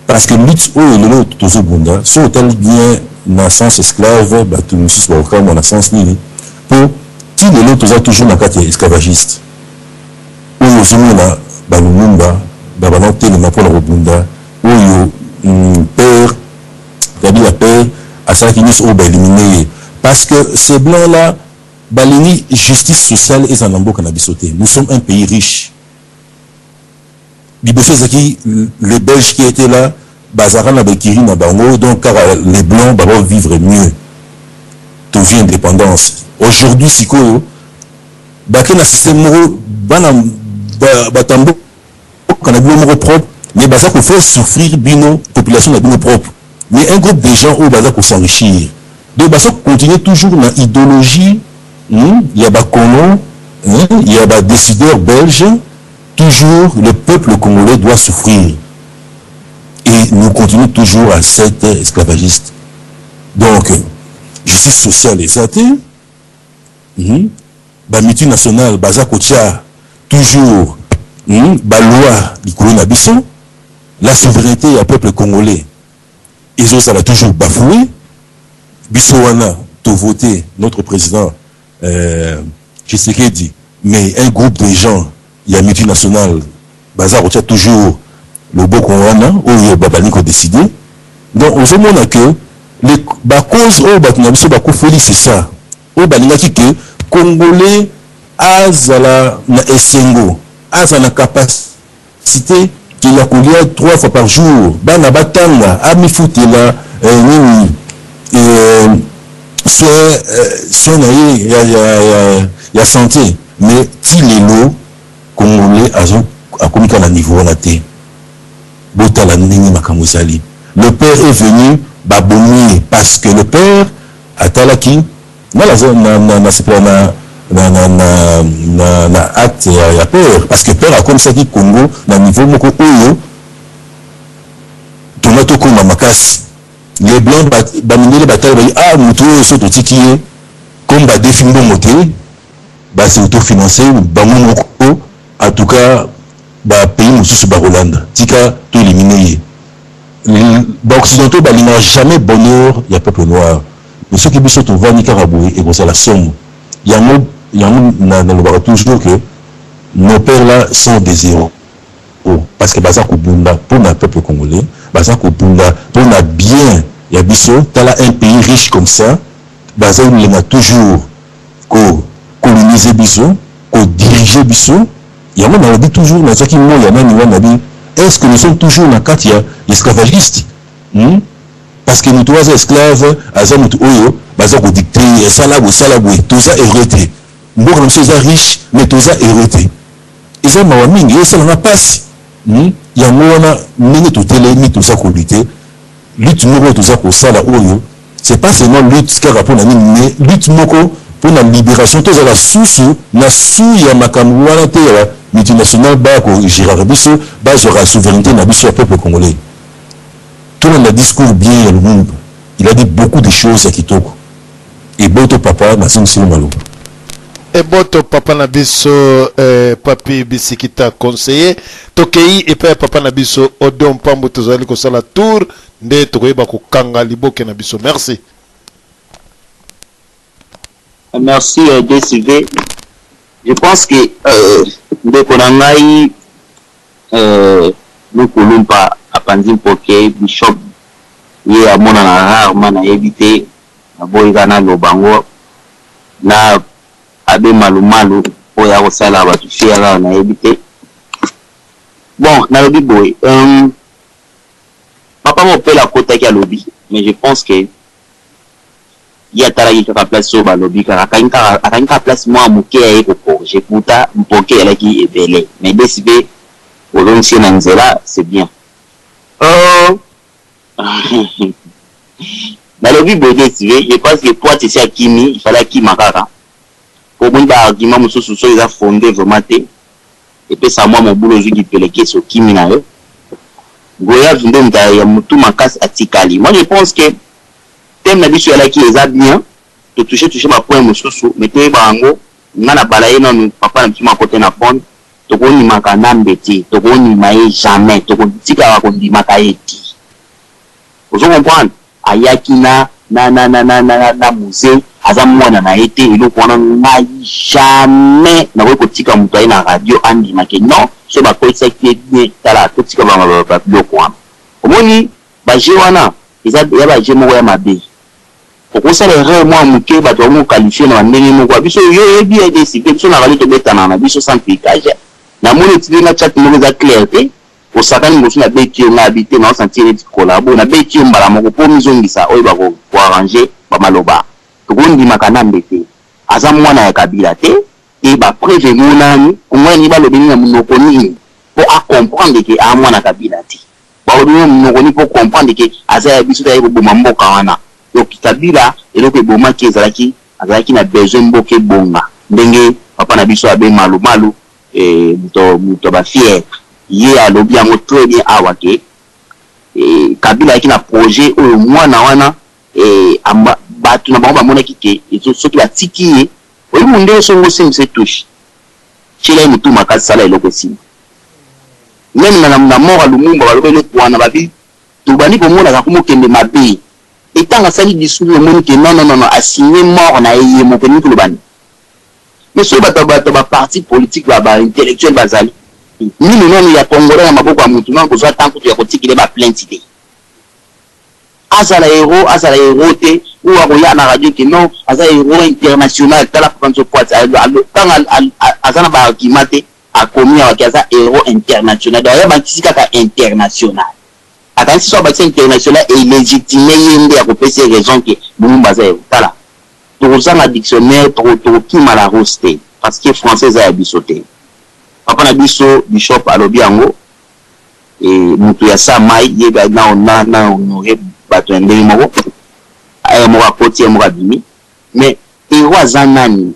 Parce que lutte oyo lelo tozobunda, soki otali bien na sens esclave, bato mosusu bakokamwa na sens nini, mpo ti lelo toza toujours na kati ya esclavagiste oyo ozomona balumumba babanda kotelema mpona kobunda oyo père Kabila père asalaki nyonso oyo baélimine ye, parce que ces blancs là balingi justice sociale ezala na mboka na biso te. Nous sommes un pays riche. Liboso ezalaki les Belges qui étaient là, bazalaka na baekiri na bango, donc kaka les blancs baba vivre mieux. Tozwi indépendance aujourd'hui, sikoyo bake na système moko bana bato ya mboka na bino moko propre, mais baza kofaire souffrir bino population na bino propre, mais un groupe de gens oyo baza kos'enrichir. Donc baza continuer toujours na idéologie ya bacolon, ya badécideur belge. Toujours le peuple congolais doit souffrir et nous continuons toujours à cet esclavagiste. Donc justice sociale eza te, bamultinationale baza kotia toujours baloi likolo na biso, la souveraineté ya peuple congolais ezozala toujours bafoué. Biso wana tovote notre président Tshisekedi, mais un groupe de gens ya multinationale baza kotia toujours loboko wana oyo babalingi kodécider. Donc ozomona ke bacause oyo bato na biso bakufeli, c'est ça oyo balingaki ke congolais azala na esengo, azala na capacité ke ya kolia trois fois par jour, bana batanga, amifutela nini soin na ye ya santé. Mais ti lelo congolais azo akomi kaka na niveau wana te. Botala ndenge makambo ezali. Le père est venu, babomi ye, parce que le père atalaki nga nasepela na acte ya père, parce que père akomisaki Congo na niveau moko oyo tonga tokóma makasi. Les blancs, bamindele batali bayi: ah, motu oyo so totiki ye, comme badefi mbongo te, base autofinance bango moko, en tout cas bapays mosusu bakolanda, tika toélimine ye. Baoccidentaux balingaka jamais bonheur ya peuple noir, mais soki biso tovandi kaka boye, ekozala somo. Yango nalobaka toujours que nos pères là sont des héros, parce que baza kobunda mpona peuple congolais, baza kobunda mpona bien ya biso. Tala un pays riche comme ça, baza kolinga toujours kocoloniser biso, kodirige biso. Yango nalobi toujours, nazwaki moi ya nani wana bi: est ce que nous sommes toujours na kati ya esclavagiste? Parce que moto aza esclave aza moto oyo baza kodicte: esala boye, esala boye. Toza heureux te. Mboka na biso eza riche, mais toza heureux te. Eza mawa mingi, esalanga mpasi. Yango wana ndenge totelemi, toza kolutte, lutte moko toza kosala oyo, c'est pas seulement lutte kaka mpona nini, mais lutte moko mpona libération. Tozala susu na su ya makambo wana te ya multinational baya kogéraka biso, bazwaka souveraineté na biso ya peuple congolais. Tolanda discours bien ya Lumumba, il a dit beaucoup de choses ya kitoko. Eboto papa, nazongiseli maloba. Eboto papa na biso Papi Bisikita conseiller. Tokei epai ya papa na biso Odon Mpambo. Tozali kosala tour nde tokoyeba kokanga liboke na biso. Merci. Merci DCV. Je pense que ndeko na ngai Lukulumpa apanzi mpoke bishop. Ye amonana rarement nayebi te naboyi kaka naloba yango na Abbe Malumalu oyo akosala batu fier awa nayebi te. Bon nalobi boye euh papa Mopela akotaki alobi mais je pense que ye atalaki kaka place oyo balobi kaka akangi kaka akangi kaka place mwa moke aye ko corriger pourtant mpoke eyalaki ebele mais DSV ozongisi ye na nzela c'est bien. Euh Nalobi boye DSV, je pense que Poite esi akimi, il fallait akima kaka. Po omoni ba arguments mosusu soki eza fonde vraiment te, epesaka mwa mobulu ozwi kipelekese okimi na yo. Goyave nde moto ya mutu makasi atikali. Moi je pense que thème na biso eyalaki eza bien, to toucher toucher ba points mosusu mais toyeba yango, nga na balayer nanu papa na biso moko te na phone, Tokondima kanambe te tokondima ye jamais tokotikaka kondimaka ye te ozo comprendre ayaki na na na na na na na muze aza mwana na ye te eloko wana ngai jamais nakoki kotika moto aye na radio andima ke non soki bakotisaki ye bien tala totika ba ba biloko wana omoni ba jeux wana eza ya ba jeux moko ya mabe Okosala erreur mua muke batu bakomi ko qualifier na ba ndenge moko ya biso yo oyebi ADC te biso na radio tobetanaka na biso sans trucage na moni otindeli nga chat moko eza clair te osakani liboso na beti yo nga abi te nao sentir neti collabo na beti yo mbala moko po omizongisa oyeba ko arranger ba maloba toko ndima kanambe te aza muana ya kabila te et ba preuve emonani congolais alingi baloba ye na munoko nini po a comprendre que aa muana kabila te. Balobi yo munoko nini po comprendre que aza ya biso te aye koboma mboka wana donc kabila eloko ebomaki ye ezalaki azalaki na besoin mboka ebonga ndenge papa na biso abe malu malu moto moto ya ba fier ye alobi yango très bien awa ke kabila ayaki na projet oyo mwana wana batu na bango bamonaki ke soki batiki ye oyebi mundele soki osimbisa ye touche tiela ye mutu makasi sala eloko esimba Meme na na mort ya Lumumba baloba eloko wana babi tobandi komona kaka komokende mabe et tango asali discours omoni que non non non a signe mort na ye ye moko elingi koloba nini? Mais soki bato bato ba parti politique ba ba intellectuel bazali minu nanu ya congolais na maboko ya mutu nanu bozwa temps kutu ya kotikela ye ba plainte te azala hero azala hero te ou akoya na radio que non aza hero international tala papa nzo poite tango aza na ba argument te Akomi awa ke aza hero international donc ye abakisi kaka international akanisi soki abakisi international e legitime ye nde akopesa ye raison ke Lumumba aza hero tala tokozanga dictionnaire toko tokokima la rousse te parce que français eza ya biso te papa na biso bishop alobi yango e mutu ya sa mayi ye na na na honore bato ya ndenge moko ye moko akoti ye moko abimi mais hero aza nani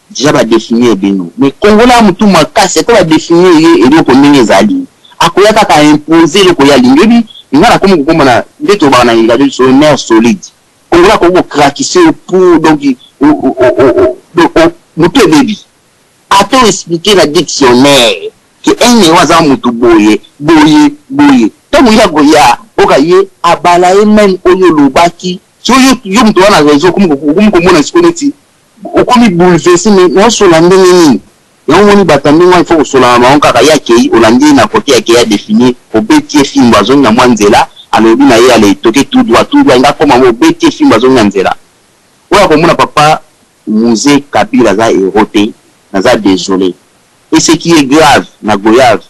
Dejà ba definir bino mais congolais aza mutu makasi ata ba definir ye eloko ndenge ezali akoya kaka a imposer eloko ye alingi oyebi nga nakomi kokoma na nde tolobaka na radio biso nerf solide congolais akoki ko craquise yo pour donc mutu ebebi ata o expliquer na dictionnaire que un euro aza mutu boye boye boye tango ye akoya oka ye abala ye meme oyo olobaki soki yo mutu oza na raison okomi komona sikoyo neti Okomi bouleverse mais naosola ndenge nini? Yango omoni batu ya ndenge wana il faut kosolola na bango kaka ye akeyi olandi ye na cote akeyi a definir obeti ye fimbu azongi na mwa nzela alobi na ye allez toke tout droit tout droit alingi akoma ngo obeti ye fimbu azongi na nzela oyo akomona papa Muze Kabila aza hero te naza desole et ce qui est grave na goyave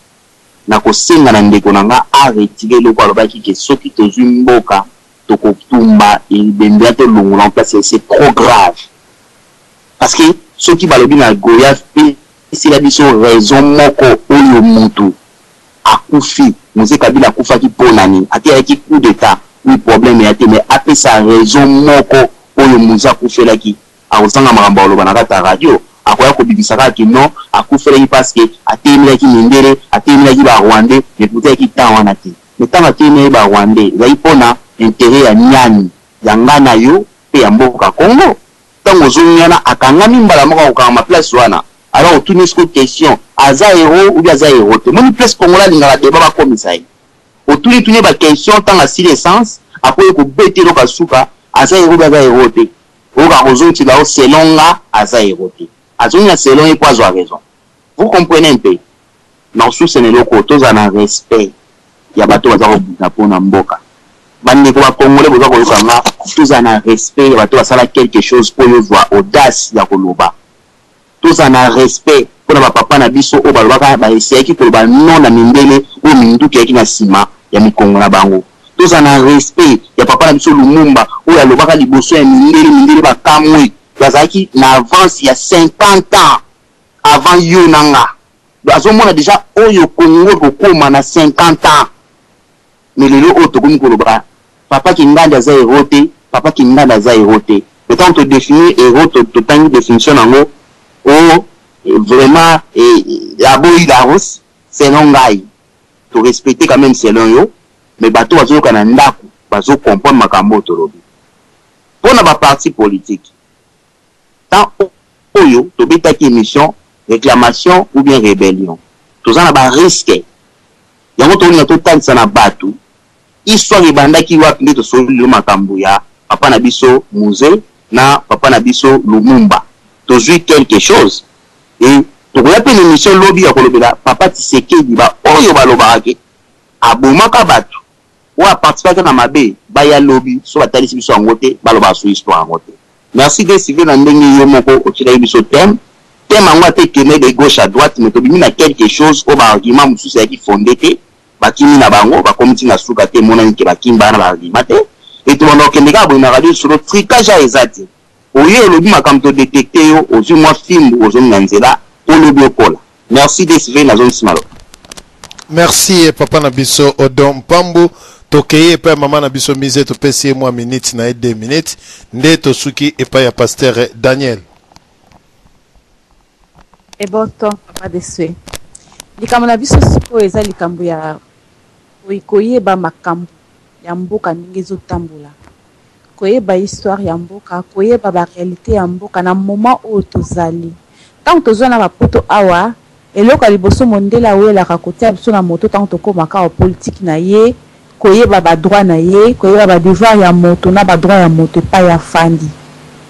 nakosenga na ndeko na nga a retire eloko alobaki ke soki tozui mboka toko tumba ebembe ya tolongola yango place c'est trop grave parce que soki balobi na goyave pesela biso raison moko oyo mutu akufi muze kabila akufaki pona nini ata eyaki coup d'etat oui problème eya te mais apesa raison moko oyo muze akufelaki akozanga makambo ya koloba na kati ya radio akoya kobimisa kaka que non akufelaki parce que atelemelaki mindele atelemelaki ba rwandais mais pourtant eyaki temps wana te. Mais tango atelemeli ba rwandais ezali pona interet ya niani? Ya nga na yo pe ya mboka Congo. Tango ozongi wana akangami mbala moko akokangama place wana. Alors otuni ye sikoyo question aza hero ou bien aza hero te? Omoni place congolais alingaka debat bakomisa ye. Otuni tuni ye ba question tango asili essence akoki kobeta eloko ya suka aza hero ou bien aza hero te? Oyoka akozongisela yo selon nga aza hero te. Azongi na selon ye po azwa raison. Vous comprenez un peu? Nakosusa na eloko oyo, tozala na respect ya bato oyo baza kobunda po na mboka. Bandeko ba congolais boza koyoka nga, tozala na respect ya bato basala quelque chose mpo yo ozwa audace ya koloba. Tozala na respect mpo na ba papa na biso oyo balobaka, ba essayaki koloba non na mindele oyo minduki eyaki na sima ya mikongo na bango. Tozala na respect ya papa na biso Lumumba oyo alobaka liboso ya mindele, mindele bakamwe, bazalaki na avance ya 50 ans avant yo na nga. Donc azomona dejà oyo Congo ekokoma na 50 ans. Mais lelo oyo tokomi koloba papa Kingandi aza hero te, papa Kingandi aza hero te. Mais tango to definir hero totangi definition nango oh vraiment aboyi Larousse selon ngai. To respecter quand meme selon yo mais bato bazoyoka na ndaku bazo comprendre makambo oyo tolobi. Pona ba partis politiques temps oyo tobetaki emission reclamation ou bien rebellion toza na ba risques Yango tolinga totalisa na batu histoire ebandaki wapi nde tosololi lelo makambu ya papa na biso Muze na papa na biso Lumumba tozui quelque chose et tokoya pe na emission lobi ya kolobela papa Tshisekedi ba oyo balobaka ke abomaka batu oyo a participaka na mabe baya lobi soki batalisi biso yango te balobaka su histoire yango te. Merci DSV na ndenge yo moko otielaki biso thème. Thème yango ata ekende de gauche à droite mais tobimi na quelque chose oyo ba arguments mosusu ezalaki fonde te. Bakimi na bango, bakomi ti na suka te, emonani que bakimi baa na ba arguments te. Et tobanda kokende kaka boye na radio lisolo, trucage awa eza te. Oye olobi makambo to detecter yo, ozui mwa fimbu ozongi na nzela po lobi okola. Merci DSV, nazongisi maloba. Merci papa na biso Odon Mpambu. Tokei epai ya mama na biso Mise, topesi ye mwa minute na ye 2 minutes nde tosuki epai ya pasteur Daniel. Eboto papa Desue. Likambo na biso sikoyo eza likambo ya koyeba makambo ya mboka ndenge ezotambola. Koyeba histoire ya mboka, koyeba ba realites ya mboka na moment oyo tozali. Tango toza na ba poto awa, eloko ya liboso mondele awelaka kotia biso na moto tango tokomaka awa, politique na ye, koyeba ba droits na ye, koyeba ba devoirs ya moto na ba droits ya moto epayi afandi.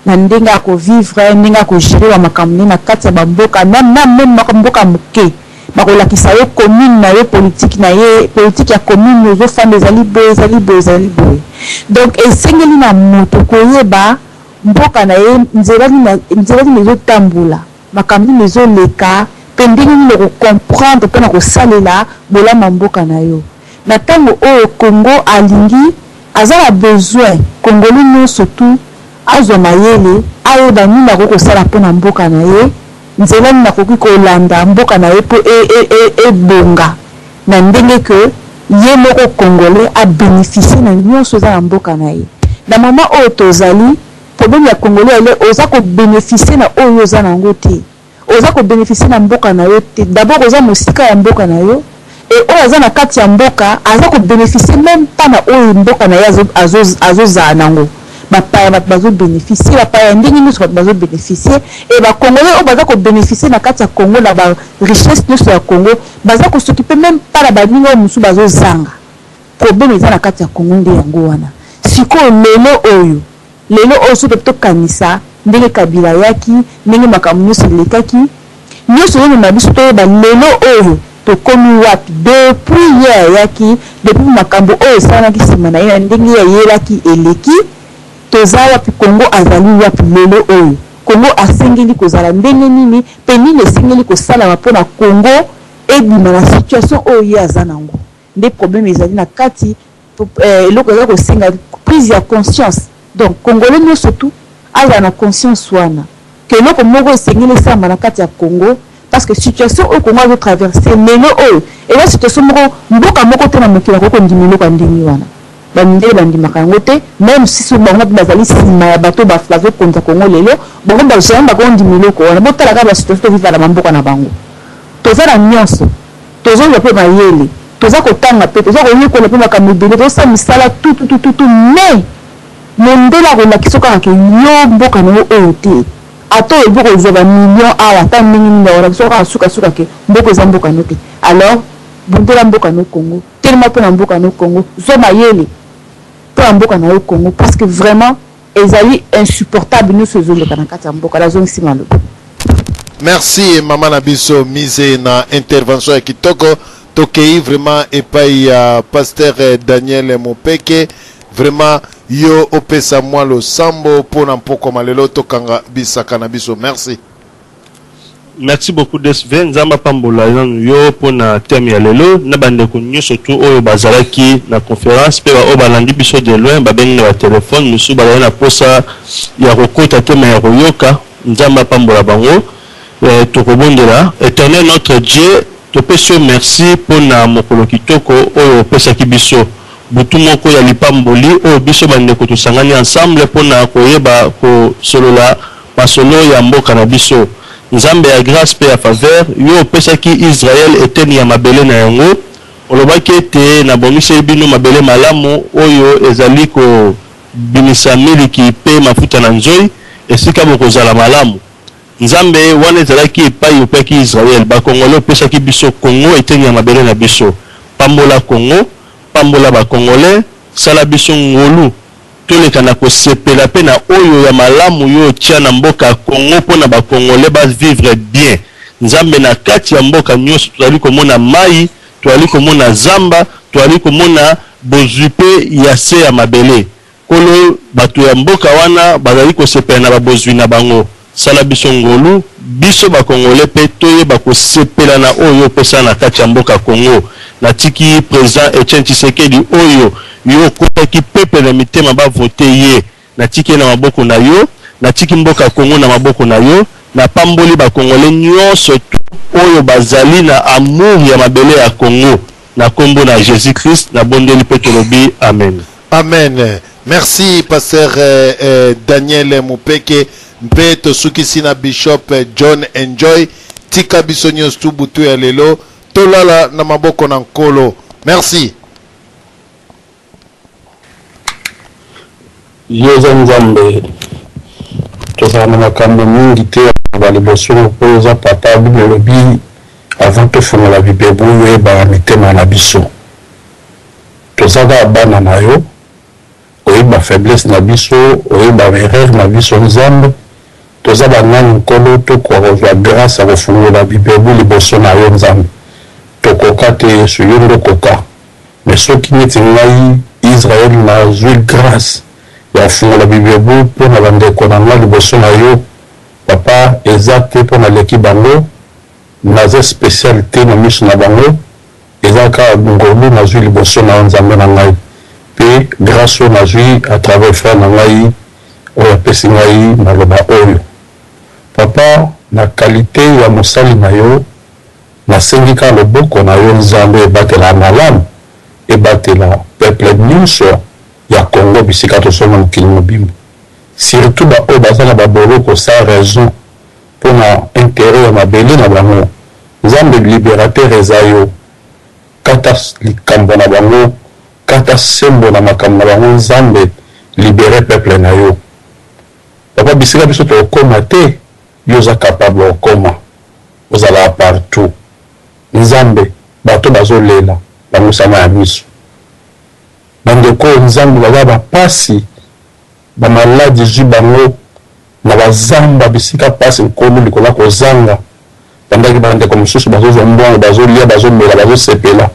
Na ndenge ya ko vivre, ndenge ya ko gerer ba makambo na ye na kati ya ba mboka, meme na meme mboka moke. Bakolakisa yo commune na yo politique na ye politique ya commune ozo fanda ezali boye ezali boye ezali boye donc esengeli na moto koyeba mboka na ye nzela nini nzela nini ezo tambola makambo nini ezo leka pe ndenge nini oko comprendre pona kosalela bolamu ya mboka na yo na tango oyo Congo alingi aza na besoin congolais nionso tout azwa mayele ayeba nini akoki kosala pona mboka na ye Nzela nini akoki kolanda mboka na ye po ebonga na ndenge que ye moko congolais a beneficier na nionso eza na mboka na ye. Na moment oyo tozali, problème ya congolais elle est oza ko beneficier na oyo yo oza na yango te. Oza ko beneficier na mboka na yo te. D'abord oza mosika ya mboka na yo et oyo aza na kati ya mboka aza ko beneficier meme pas na oyo mboka na ye azo zala na yango. Ba paya batu bazo beneficier, ba paya ya ndenge nionso batu bazo beneficier et ba congolais oyo baza ko beneficier na kati ya Congo na ba richesses nionso ya Congo baza ko s'occuper meme pas na baninga oyo mosusu bazo zanga. Problème eza na kati ya Congo nde yango wana. Sikoyo lelo oyo, lelo oyo soki tobi tokanisa ndenge Kabila ayaki, ndenge makambo nionso elekaki, nionso ezo mema biso toyeba lelo oyo tokomi wapi depuis ye ayaki, depuis makambo oyo esalamaki sima na ye na ndenge ye ayelaki eleki, toza wapi, Congo azali wapi lelo oyo? Congo asengeli kozala ndenge nini pe nini esengeli kosalama pona Congo ebima na situation oyo ye aza nango? Nde problème ezali na kati eloko eza kosenga prise ya conscience donc congolais nioso tout azala na conscience wana que eloko moko esengeli esalama na kati ya Congo parce que situation oyo Congo azo traverser lelo oyo eza situation moko mboka moko te na mokili akoki kondima eloko ya ndenge wana ba mindele bandimaka yango te meme si soki bango pe bazali sima ya bato oyo bazo konza Congo lelo bango jamais bakondima eloko wana botala kaka ba situation to vivre na ba mboka na bango toza na nionso Tozo zwa pe mayele, toza kotanga pe, toza koyekola pe makambo ebele, tozo sala misala tout tout tout tout mais mondele akolakisa yo kaka ke yo mboka na yo oyo te. Ata olobi okozwa ba millions awa ata ndenge nini akolakisa yo kaka suka suka ke mboka eza mboka no te. Alors bundela mboka no Congo, telema pona mboka no Congo, zwa mayele pona mboka na yo Congo parce que vraiment Ezali insupportable nioso ezo leka na kati ya mboka nazongisi maloba. Merci maman na biso mise na intervention ya kitoko tokeyi vraiment epai ya pasteur Daniel Mopeke Vraiment yo opesa mwa losambo mpo na mpokwa lelo tokanga bisaka na biso. Merci. Merci beaucoup DSV, Nzambe apambola nanu yo pona thème ya lelo na ba ndeko nyoso tout oyo bazalaki na conference pe ba oyo balandi biso de loin babengi na ba telephone misusu bazali na posa ya kokota te mais ya koyoka Nzambe apambola bango. Eh, tokobondela. Eternel notre Dieu, topesi yo merci pona mokolo kitoko oyo opesaki biso. Butu moko ya lipamboli oyo biso ba ndeko tosangani ensemble pona koyeba kosolola masolo ya mboka na biso. Nzambe ya grace pe ya faveur, yo opesaki Israël eteni ya mabele na yango. Olobaki ete, Nabongiseli bino mabele malamu oyo ezali kobimisa miliki pe mafuta na nzoi, esika bokozala malamu. Nzambe, wana ezalaki epayi opeaki Israël. Ba Congolais opesaki biso Congo, eteni ya mabele na biso. Pambola Congo, pambola ba Congolais, sala biso ngolu toleka na kosepela pe na oyo ya malamu yo otia na mboka Congo pona ba Congolais ba vivre bien. Nzambe na kati ya mboka nioso tozali komona mayi, toali komona zamba, toali komona bozui pe ya se ya mabele. Nkolo, bato ya mboka wana bazali kosepela na ba bozwi na bango. Sala biso ngolu, biso ba Congolais pe toyeba kosepela na oyo yo opesa na kati ya mboka Congo. Natiki President Etienne Tshisekedi oyo yo okotaki peuple na mitema ba voter ye. Natiki ye na maboko na yo. Natiki mboka Congo na maboko na yo. Napamboli ba Congolais nionso tout oyo bazali na amour ya mabele ya Congo. Na kombo na Jesus Christ nabondeli pe tolobi amen. Amen merci pasteur Daniel Mupeke mpe tosukisi na bishop John Enjoy tika biso nyonso tu butu ya lelo tolala na maboko na Nkolo merci. Yo oza Nzambe, tozala na makambo mingi te ya koloba liboso mpo oza papa. Bible elobi avant tofongola bibebu yo oyebaka mitema na biso. Toza kaka bana na yo, oyebi ba faiblesse na biso, oyebi ba erreur na biso Nzambe, toza ba nani Nkolo tokoka kozua grace ya kofungola bibebu liboso na yo Nzambe? Tokoka te Yesu, yo nde okoka, mais soki neti ngai Israël nazui grace ya kofungola bibebu po na ba ndeko na ngai liboso na yo Papa, eza te po naleki bango, naza special te na miso na bango, Eza kaka ngolu nazui liboso na yo Nzambe na ngai pe grace oyo nazui à travers frère na ngai oyo apesi ngai maloba oyo. Papa na qualite ya mosali na yo nasengi kaka loboko na yo Nzambe ebatela malamu ebatela peuple nionso ya Congo bisika tozonga mokili mobimba surtout ba oyo baza na ba boloko sans raison pona interet ya mabele na bango Nzambe liberateur eza yo kata likambo na bango kata sembo na makambo na bango Nzambe libere peuple na yo papa bisika biso tokoma te yo oza capable okoma ozalaka partout Nzambe bato bazo lela pangusa mayi ya miso ba ndeko oyo Nzambe baza ba pasi ba maladi ezui bango na ba zamba bisika pasi nkolo likolo ya kozanga Bandaki ba ndeko mosusu bazozwa mbongo bazolia bazomela bazosepela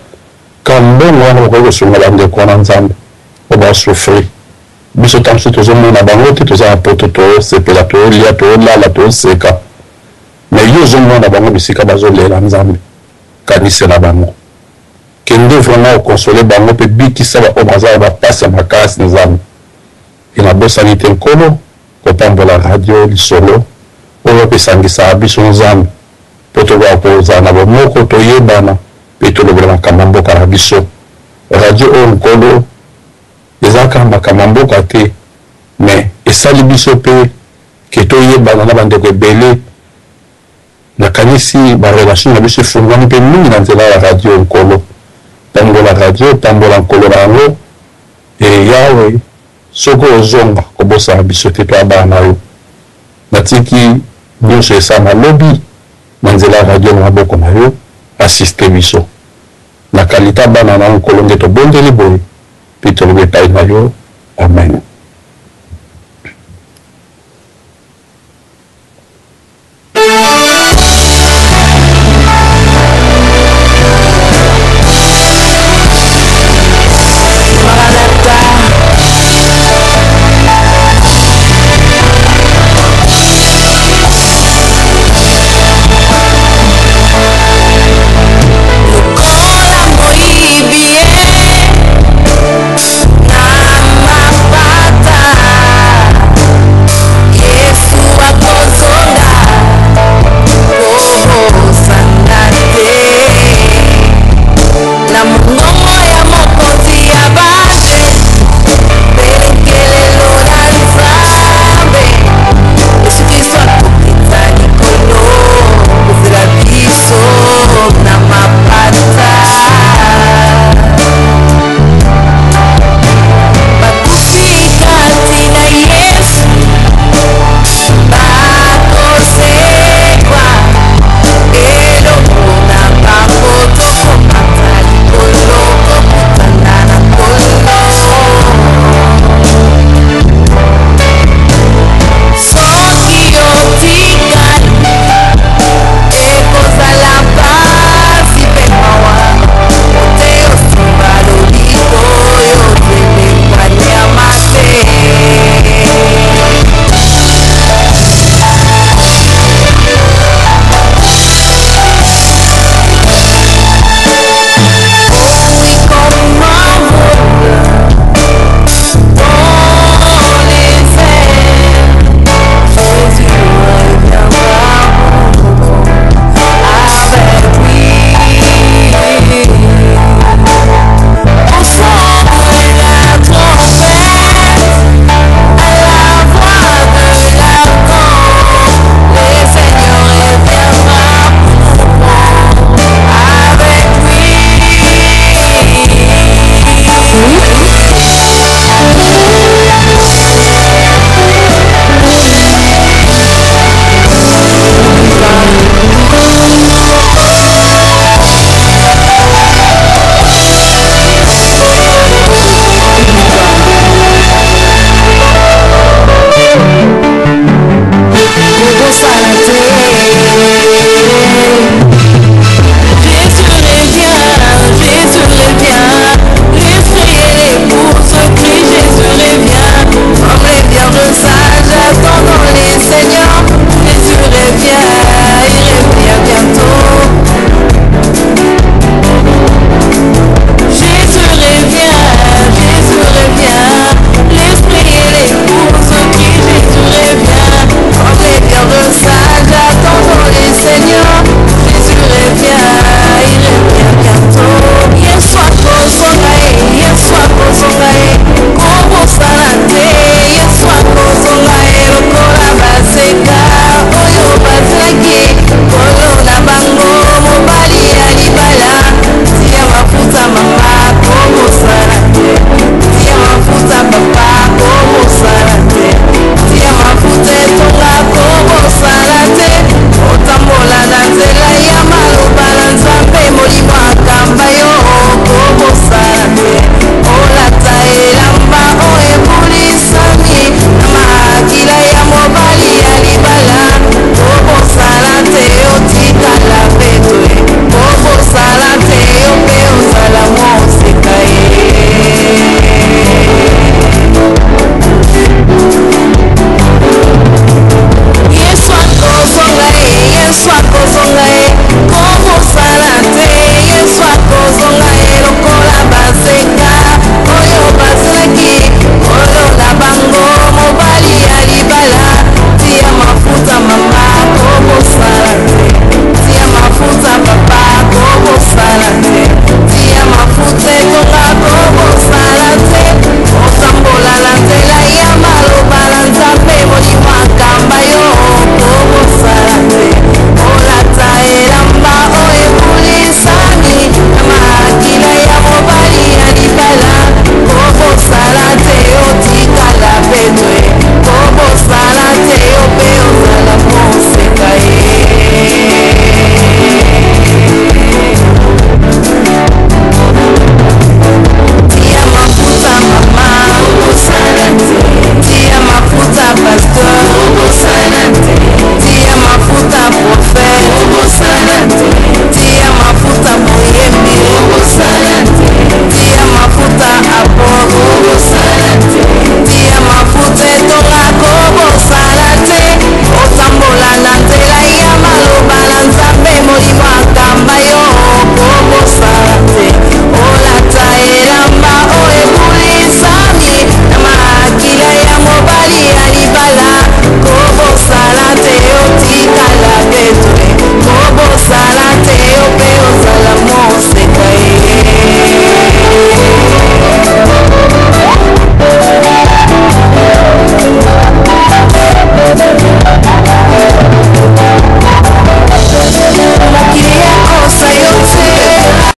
ka mbongo wana bakoki kosunga ba ndeko wana Nzambe oyo ba souffrir biso ntango mosusu tozomona bango te toza na poto tosepela tolia tolala toseka mais yo ozomona bango bisika bazolela Nzambe kanisela bango kende vraiment okonsole bango mpe bikisa baoyo baza na bapasi ya makasi Nzambe pe nabosani te Nkolo kopambola radio lisolo oyo wapi esangisaka biso Nzambe po tokoka kozala na bomoko toyebana pe tolobela makambo ya mboka na biso radio oyo Nkolo eza kaka makambo ya mboka te mais esali biso pe ke toyebana na bandeko ebele nakanisi ba relation na biso efungwami pe mingi na nzela ya radio Nkolo pambola radio pambola Nkolo na yango e Yahweh Soki ozonga kobosana biso te toa bana na yo. Natiki nionso esalama lobi na nzela ya radio na maboko na yo assiste biso. Na qualite ya bana na yo Nkolo nde tobondeli boye pe tolobi epayi na yo. Amen.